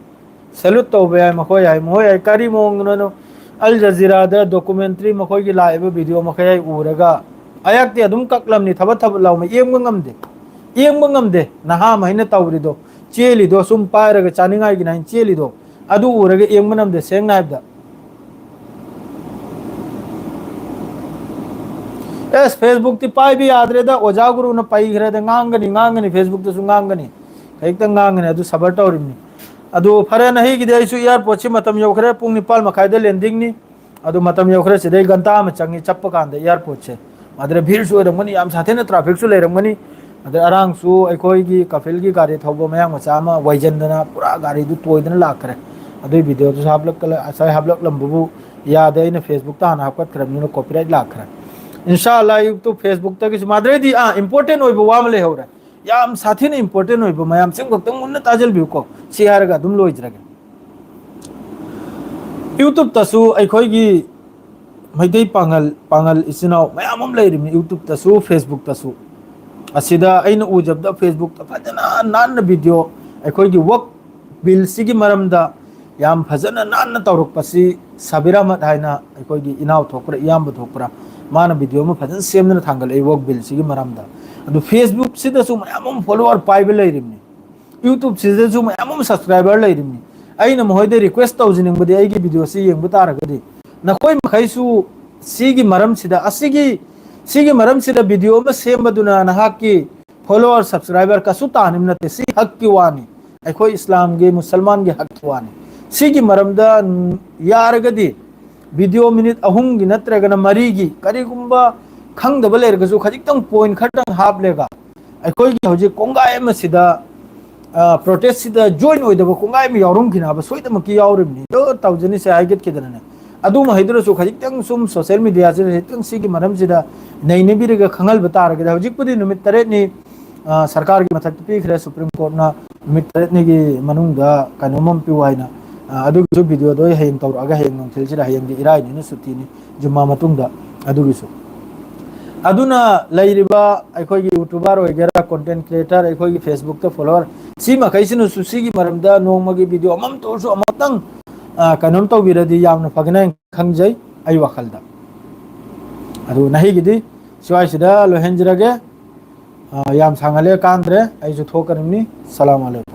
salute ꯇꯧꯕ ꯌꯥꯏ, ꯃꯈꯣꯏ ꯍꯥꯏ, ꯃꯈꯣꯏ ꯍꯥꯏ꯫ ꯀꯔꯤ ꯃꯑꯣꯡꯗꯅꯣ? ꯑꯜ ꯖꯖꯤꯔꯥꯗ documentary ꯃꯈꯣꯏꯒꯤ ꯂꯥꯛꯏꯕ video ꯃꯈꯩ ꯑꯩ ꯎꯔꯒ ꯑꯌꯥꯛꯇꯤ ꯑꯗꯨꯝ ꯀꯛꯂꯝꯅꯤ, ꯊꯕꯛ ꯊꯕꯛ ꯂꯥꯎꯃ ꯌꯦꯡꯕ ꯉꯝꯗꯦ, ꯌꯦꯡꯕ ꯉꯝꯗꯦ꯫ ꯅꯍꯥ ꯃꯈꯩꯅ ꯇꯧꯔꯤꯗꯣ, ꯆꯦꯜꯂꯤꯗꯣ, ꯁꯨꯝ ꯄꯥꯏꯔꯒ ꯆꯥꯅꯤꯡꯉꯥꯏꯒꯤꯅ ꯍꯥꯏꯅ ꯆꯦꯜꯂꯤꯗꯣ, ꯑꯗꯨ ꯎꯔꯒ ꯌꯦꯡꯕ ꯉꯝꯗꯦ꯫ ꯁꯦꯡꯅ ꯍꯥꯏꯕꯗ ꯑꯦꯁ, Facebookꯇꯤ ꯄꯥꯏꯕ ꯌꯥꯗ꯭ꯔꯦꯗ, ꯑꯣꯖꯥ ꯒꯨꯔꯨꯅ ꯄꯩꯈ꯭ꯔꯦꯗ꯫ ꯉꯥꯡꯒꯅꯤ, ꯉꯥꯡꯒꯅꯤ, Facebookꯇꯁꯨ ꯉꯥꯡꯒꯅꯤ, ꯍꯦꯛꯇ ꯉꯥꯡꯒꯅꯤ꯫ ꯑꯗꯨ suffer ꯇꯧꯔꯤꯕꯅꯤ꯫ ꯑꯗꯨ ꯐꯔꯦ, ꯅꯍꯤꯒꯤꯗꯤ ꯑꯩꯁꯨ airportꯁꯤ ꯃꯇꯝ ꯌꯧꯈ꯭ꯔꯦ, ꯄꯨꯡ ꯅꯤꯄꯥꯜ ꯃꯈꯥꯏꯗ landingꯅꯤ꯫ ꯑꯗꯨ ꯃꯇꯝ ꯌꯧꯈ꯭ꯔꯦ, ꯁꯤꯗꯩ ꯘꯟꯇꯥ ꯑꯃ ꯆꯪꯉꯤ ꯆꯠꯄ ꯀꯥꯟꯗ airportꯁꯦ꯫ ꯑꯗꯨꯗ ꯚꯤꯔꯁꯨ ꯑꯣꯏꯔꯝꯒꯅꯤ, ꯌꯥꯝ ꯁꯥꯊꯤꯅ trafficꯁꯨ ꯂꯩꯔꯝꯒꯅꯤ꯫ ꯑꯗꯩ ꯑꯔꯥꯡꯁꯨ ꯑꯩꯈꯣꯏꯒꯤ ꯀꯐꯤꯜꯒꯤ ꯒꯥꯔꯤ ꯊꯧꯕ ꯃꯌꯥꯡ ꯃꯆꯥ ꯑꯃ ꯋꯥꯏꯖꯟꯗꯅ ꯄꯨꯔꯥ ꯒꯥꯔꯤꯗꯨ ꯇꯣꯏꯗꯅ ꯂꯥꯛꯈ꯭ꯔꯦ꯫ ꯑꯗꯨꯏ videoꯗꯨꯁꯨ ꯍꯥꯞꯂꯛꯀ-, ꯉꯁꯥꯏ ꯍꯥꯞꯂꯛꯂꯝꯕꯕꯨ ꯌꯥꯗꯦ, ꯑꯩꯅ Facebookꯇ ꯍꯥꯟꯅ ꯍꯥꯞꯀꯠꯈ꯭ꯔꯕꯅꯤꯅ copyright ꯂꯥꯛꯈ꯭ꯔꯦ꯫ ꯏꯟꯁꯥ ꯑꯜꯂꯥ, YouTube, Facebookꯇꯒꯤꯁꯨ ꯃꯥꯗ꯭ꯔꯦꯗꯤ, ꯑꯥ, important ꯑꯣꯏꯕ ꯋꯥ ꯑꯃ ꯂꯩꯍꯧꯔꯦ꯫ ꯌꯥꯝ ꯁꯥꯊꯤꯅ important ꯑꯣꯏꯕ, ꯃꯌꯥꯝ ꯁꯤ ꯑꯃꯈꯛꯇꯪ ꯃꯨꯟꯅ ꯇꯥꯁꯤꯜꯕꯤꯌꯨꯀꯣ꯫ ꯁꯤ ꯍꯥꯏꯔꯒ ꯑꯗꯨꯝ ꯂꯣꯏꯖꯔꯒꯦ꯫ YouTubeꯇꯁꯨ ꯑꯩꯈꯣꯏꯒꯤ ꯃꯩꯇꯩ ꯄꯥꯉꯜ, ꯄꯥꯉꯜ ꯏꯆꯤꯟ ꯏꯅꯥꯎ ꯃꯌꯥꯝ ꯑꯃ ꯂꯩꯔꯤꯕꯅꯤ, YouTubeꯇꯁꯨ, Facebookꯇꯁꯨ꯫ ꯑꯁꯤꯗ ꯑꯩꯅ ꯎꯖꯕꯗ Facebookꯇ ꯐꯖꯅ ꯅꯥꯟꯅ video ꯑꯩꯈꯣꯏꯒꯤ work billꯁꯤꯒꯤ ꯃꯔꯝꯗ ꯌꯥꯝ ꯐꯖꯅ ꯅꯥꯟꯅ ꯇꯧꯔꯛꯄꯁꯤ ꯁꯕꯤꯔ ꯑꯍꯃꯗ ꯍꯥꯏꯅ ꯑꯩꯈꯣꯏꯒꯤ ꯏꯅꯥꯎ ꯊꯣꯛꯄ꯭ꯔꯥ, ꯏꯌꯥꯝꯕ ꯊꯣꯛꯄ꯭ꯔꯥ, ꯃꯥꯅ video ꯑꯃ ꯐꯖꯅ ꯁꯦꯝꯗꯨꯅ ꯊꯥꯡꯒꯠꯂꯛꯏ work billꯁꯤꯒꯤ ꯃꯔꯝꯗ꯫ ꯑꯗꯨ Facebookꯁꯤꯗꯁꯨ ꯃꯌꯥꯝ ꯑꯃ follower ꯄꯥꯏꯕ ꯂꯩꯔꯤꯕꯅꯤ, YouTubeꯁꯤꯗꯁꯨ ꯃꯌꯥꯝ ꯑꯃ subscriber ꯂꯩꯔꯤꯕꯅꯤ꯫ ꯑꯩꯅ ꯃꯈꯣꯏꯗ request ꯇꯧꯖꯅꯤꯡꯕꯗꯤ, ꯑꯩꯒꯤ videoꯁꯤ ꯌꯦꯡꯕ ꯇꯥꯔꯒꯗꯤ ꯅꯈꯣꯏ ꯃꯈꯩꯁꯨ ꯁꯤꯒꯤ ꯃꯔꯝꯁꯤꯗ, ꯑꯁꯤꯒꯤ ꯁꯤꯒꯤ ꯃꯔꯝꯁꯤꯗ video ꯑꯃ ꯁꯦꯝꯕꯗꯨꯅ ꯅꯍꯥꯛꯀꯤ follower, subscriber ꯀꯩꯁꯨ ꯇꯥꯟꯅꯤꯡ ꯅꯠꯇꯦ꯫ ꯁꯤ ꯍꯛꯀꯤ ꯋꯥꯅꯤ, ꯑꯩꯈꯣꯏ ꯏꯁꯂꯥꯝꯒꯤ, ꯃꯨꯁꯜꯃꯥꯟꯒꯤ ꯍꯛꯀꯤ ꯋꯥꯅꯤ꯫ ꯁꯤꯒꯤ ꯃꯔꯝꯗ ꯌꯥꯔꯒꯗꯤ video minute ꯑꯍꯨꯝꯒꯤ ꯅꯠꯇ꯭ꯔꯒꯅ ꯃꯔꯤꯒꯤ, ꯀꯔꯤꯒꯨꯝꯕ ꯈꯪꯗꯕ ꯂꯩꯔꯒꯁꯨ ꯈꯖꯤꯛꯇꯪ point ꯈꯔꯇꯪ ꯍꯥꯞꯂꯒ ꯑꯩꯈꯣꯏꯒꯤ ꯍꯧꯖꯤꯛ ꯀꯣꯡꯒꯥꯏ ꯑꯃꯁꯤꯗ protest ꯁꯤꯗ join ꯑꯣꯏꯗꯕ ꯀꯣꯡꯒꯥꯏ ꯑꯃ ꯌꯥꯎꯔꯝꯈꯤꯅꯕ ꯁꯣꯏꯗꯅꯃꯛꯀꯤ ꯌꯥꯎꯔꯤꯕꯅꯤ꯫ ꯑꯗꯣ ꯇꯧꯖꯅꯤꯁꯦ ꯍꯥꯏꯒꯠꯈꯤꯗꯅꯅꯦ꯫ ꯑꯗꯨꯃ ꯍꯩꯗꯨꯅꯁꯨ ꯈꯖꯤꯛꯇꯪ ꯁꯨꯝ social media ꯁꯤꯗ ꯈꯖꯤꯛꯇꯪ ꯁꯤꯒꯤ ꯃꯔꯝꯁꯤꯗ ꯅꯩꯅꯕꯤꯔꯒ ꯈꯪꯍꯟꯕ ꯇꯥꯔꯒꯗꯤ, ꯍꯧꯖꯤꯛꯄꯨꯗꯤ ꯅꯨꯃꯤꯠ ꯇꯔꯦꯠꯅꯤ ꯁꯔꯀꯥꯔꯒꯤ ꯃꯊꯛꯇ ꯄꯤꯈ꯭ꯔꯦ, Supreme Court ꯅ ꯅꯨꯃꯤꯠ ꯇꯔꯦꯠꯅꯤꯒꯤ ꯃꯅꯨꯡꯗ ꯀꯩꯅꯣꯝ ꯑꯃ ꯄꯤꯌꯨ ꯍꯥꯏꯅ꯫ ꯑꯗꯨꯒꯤꯁꯨ video ꯗꯣ ꯑꯩ ꯍꯌꯦꯡ ꯇꯧꯔꯛꯑꯒ, ꯍꯌꯦꯡ ꯅꯨꯡꯊꯤꯜꯁꯤꯗ, ꯍꯌꯦꯡꯗꯤ ꯏꯔꯥꯏꯅꯤꯅ ꯁꯨꯇꯤꯅꯤ, ꯖꯨꯝꯃꯥ ꯃꯇꯨꯡꯗ꯫ ꯑꯗꯨꯒꯤꯁꯨ ꯑꯗꯨꯅ ꯂꯩꯔꯤꯕ ꯑꯩꯈꯣꯏꯒꯤ YouTuber ꯑꯣꯏꯒꯦꯔꯥ, content creator, ꯑꯩꯈꯣꯏꯒꯤ Facebook ꯇ follower, ꯁꯤ ꯃꯈꯩꯁꯤꯅꯁꯨ ꯁꯤꯒꯤ ꯃꯔꯝꯗ ꯅꯣꯡꯃꯒꯤ video ꯑꯃꯃꯝꯇ ꯑꯣꯏꯔꯁꯨ ꯑꯃꯇꯪ ꯀꯩꯅꯣꯝ ꯇꯧꯕꯤꯔꯗꯤ ꯌꯥꯝꯅ ꯐꯒꯅꯤ ꯍꯥꯏꯅ ꯈꯟꯖꯩ ꯑꯩ ꯋꯥꯈꯜꯗ꯫ ꯑꯗꯨ ꯅꯍꯩꯒꯤꯗꯤ ꯁ꯭ꯋꯥꯏꯁꯤꯗ ꯂꯣꯏꯍꯟꯖꯔꯒꯦ꯫ ꯌꯥꯝ ꯁꯥꯡꯍꯜꯂꯦ ꯀꯥꯟꯗ꯭ꯔꯦ, ꯑꯩꯁꯨ ꯊꯣꯛꯀꯅꯤꯕꯅꯤ꯫ ꯁꯂꯥꯝ ꯑꯂꯩꯀꯨꯝ꯫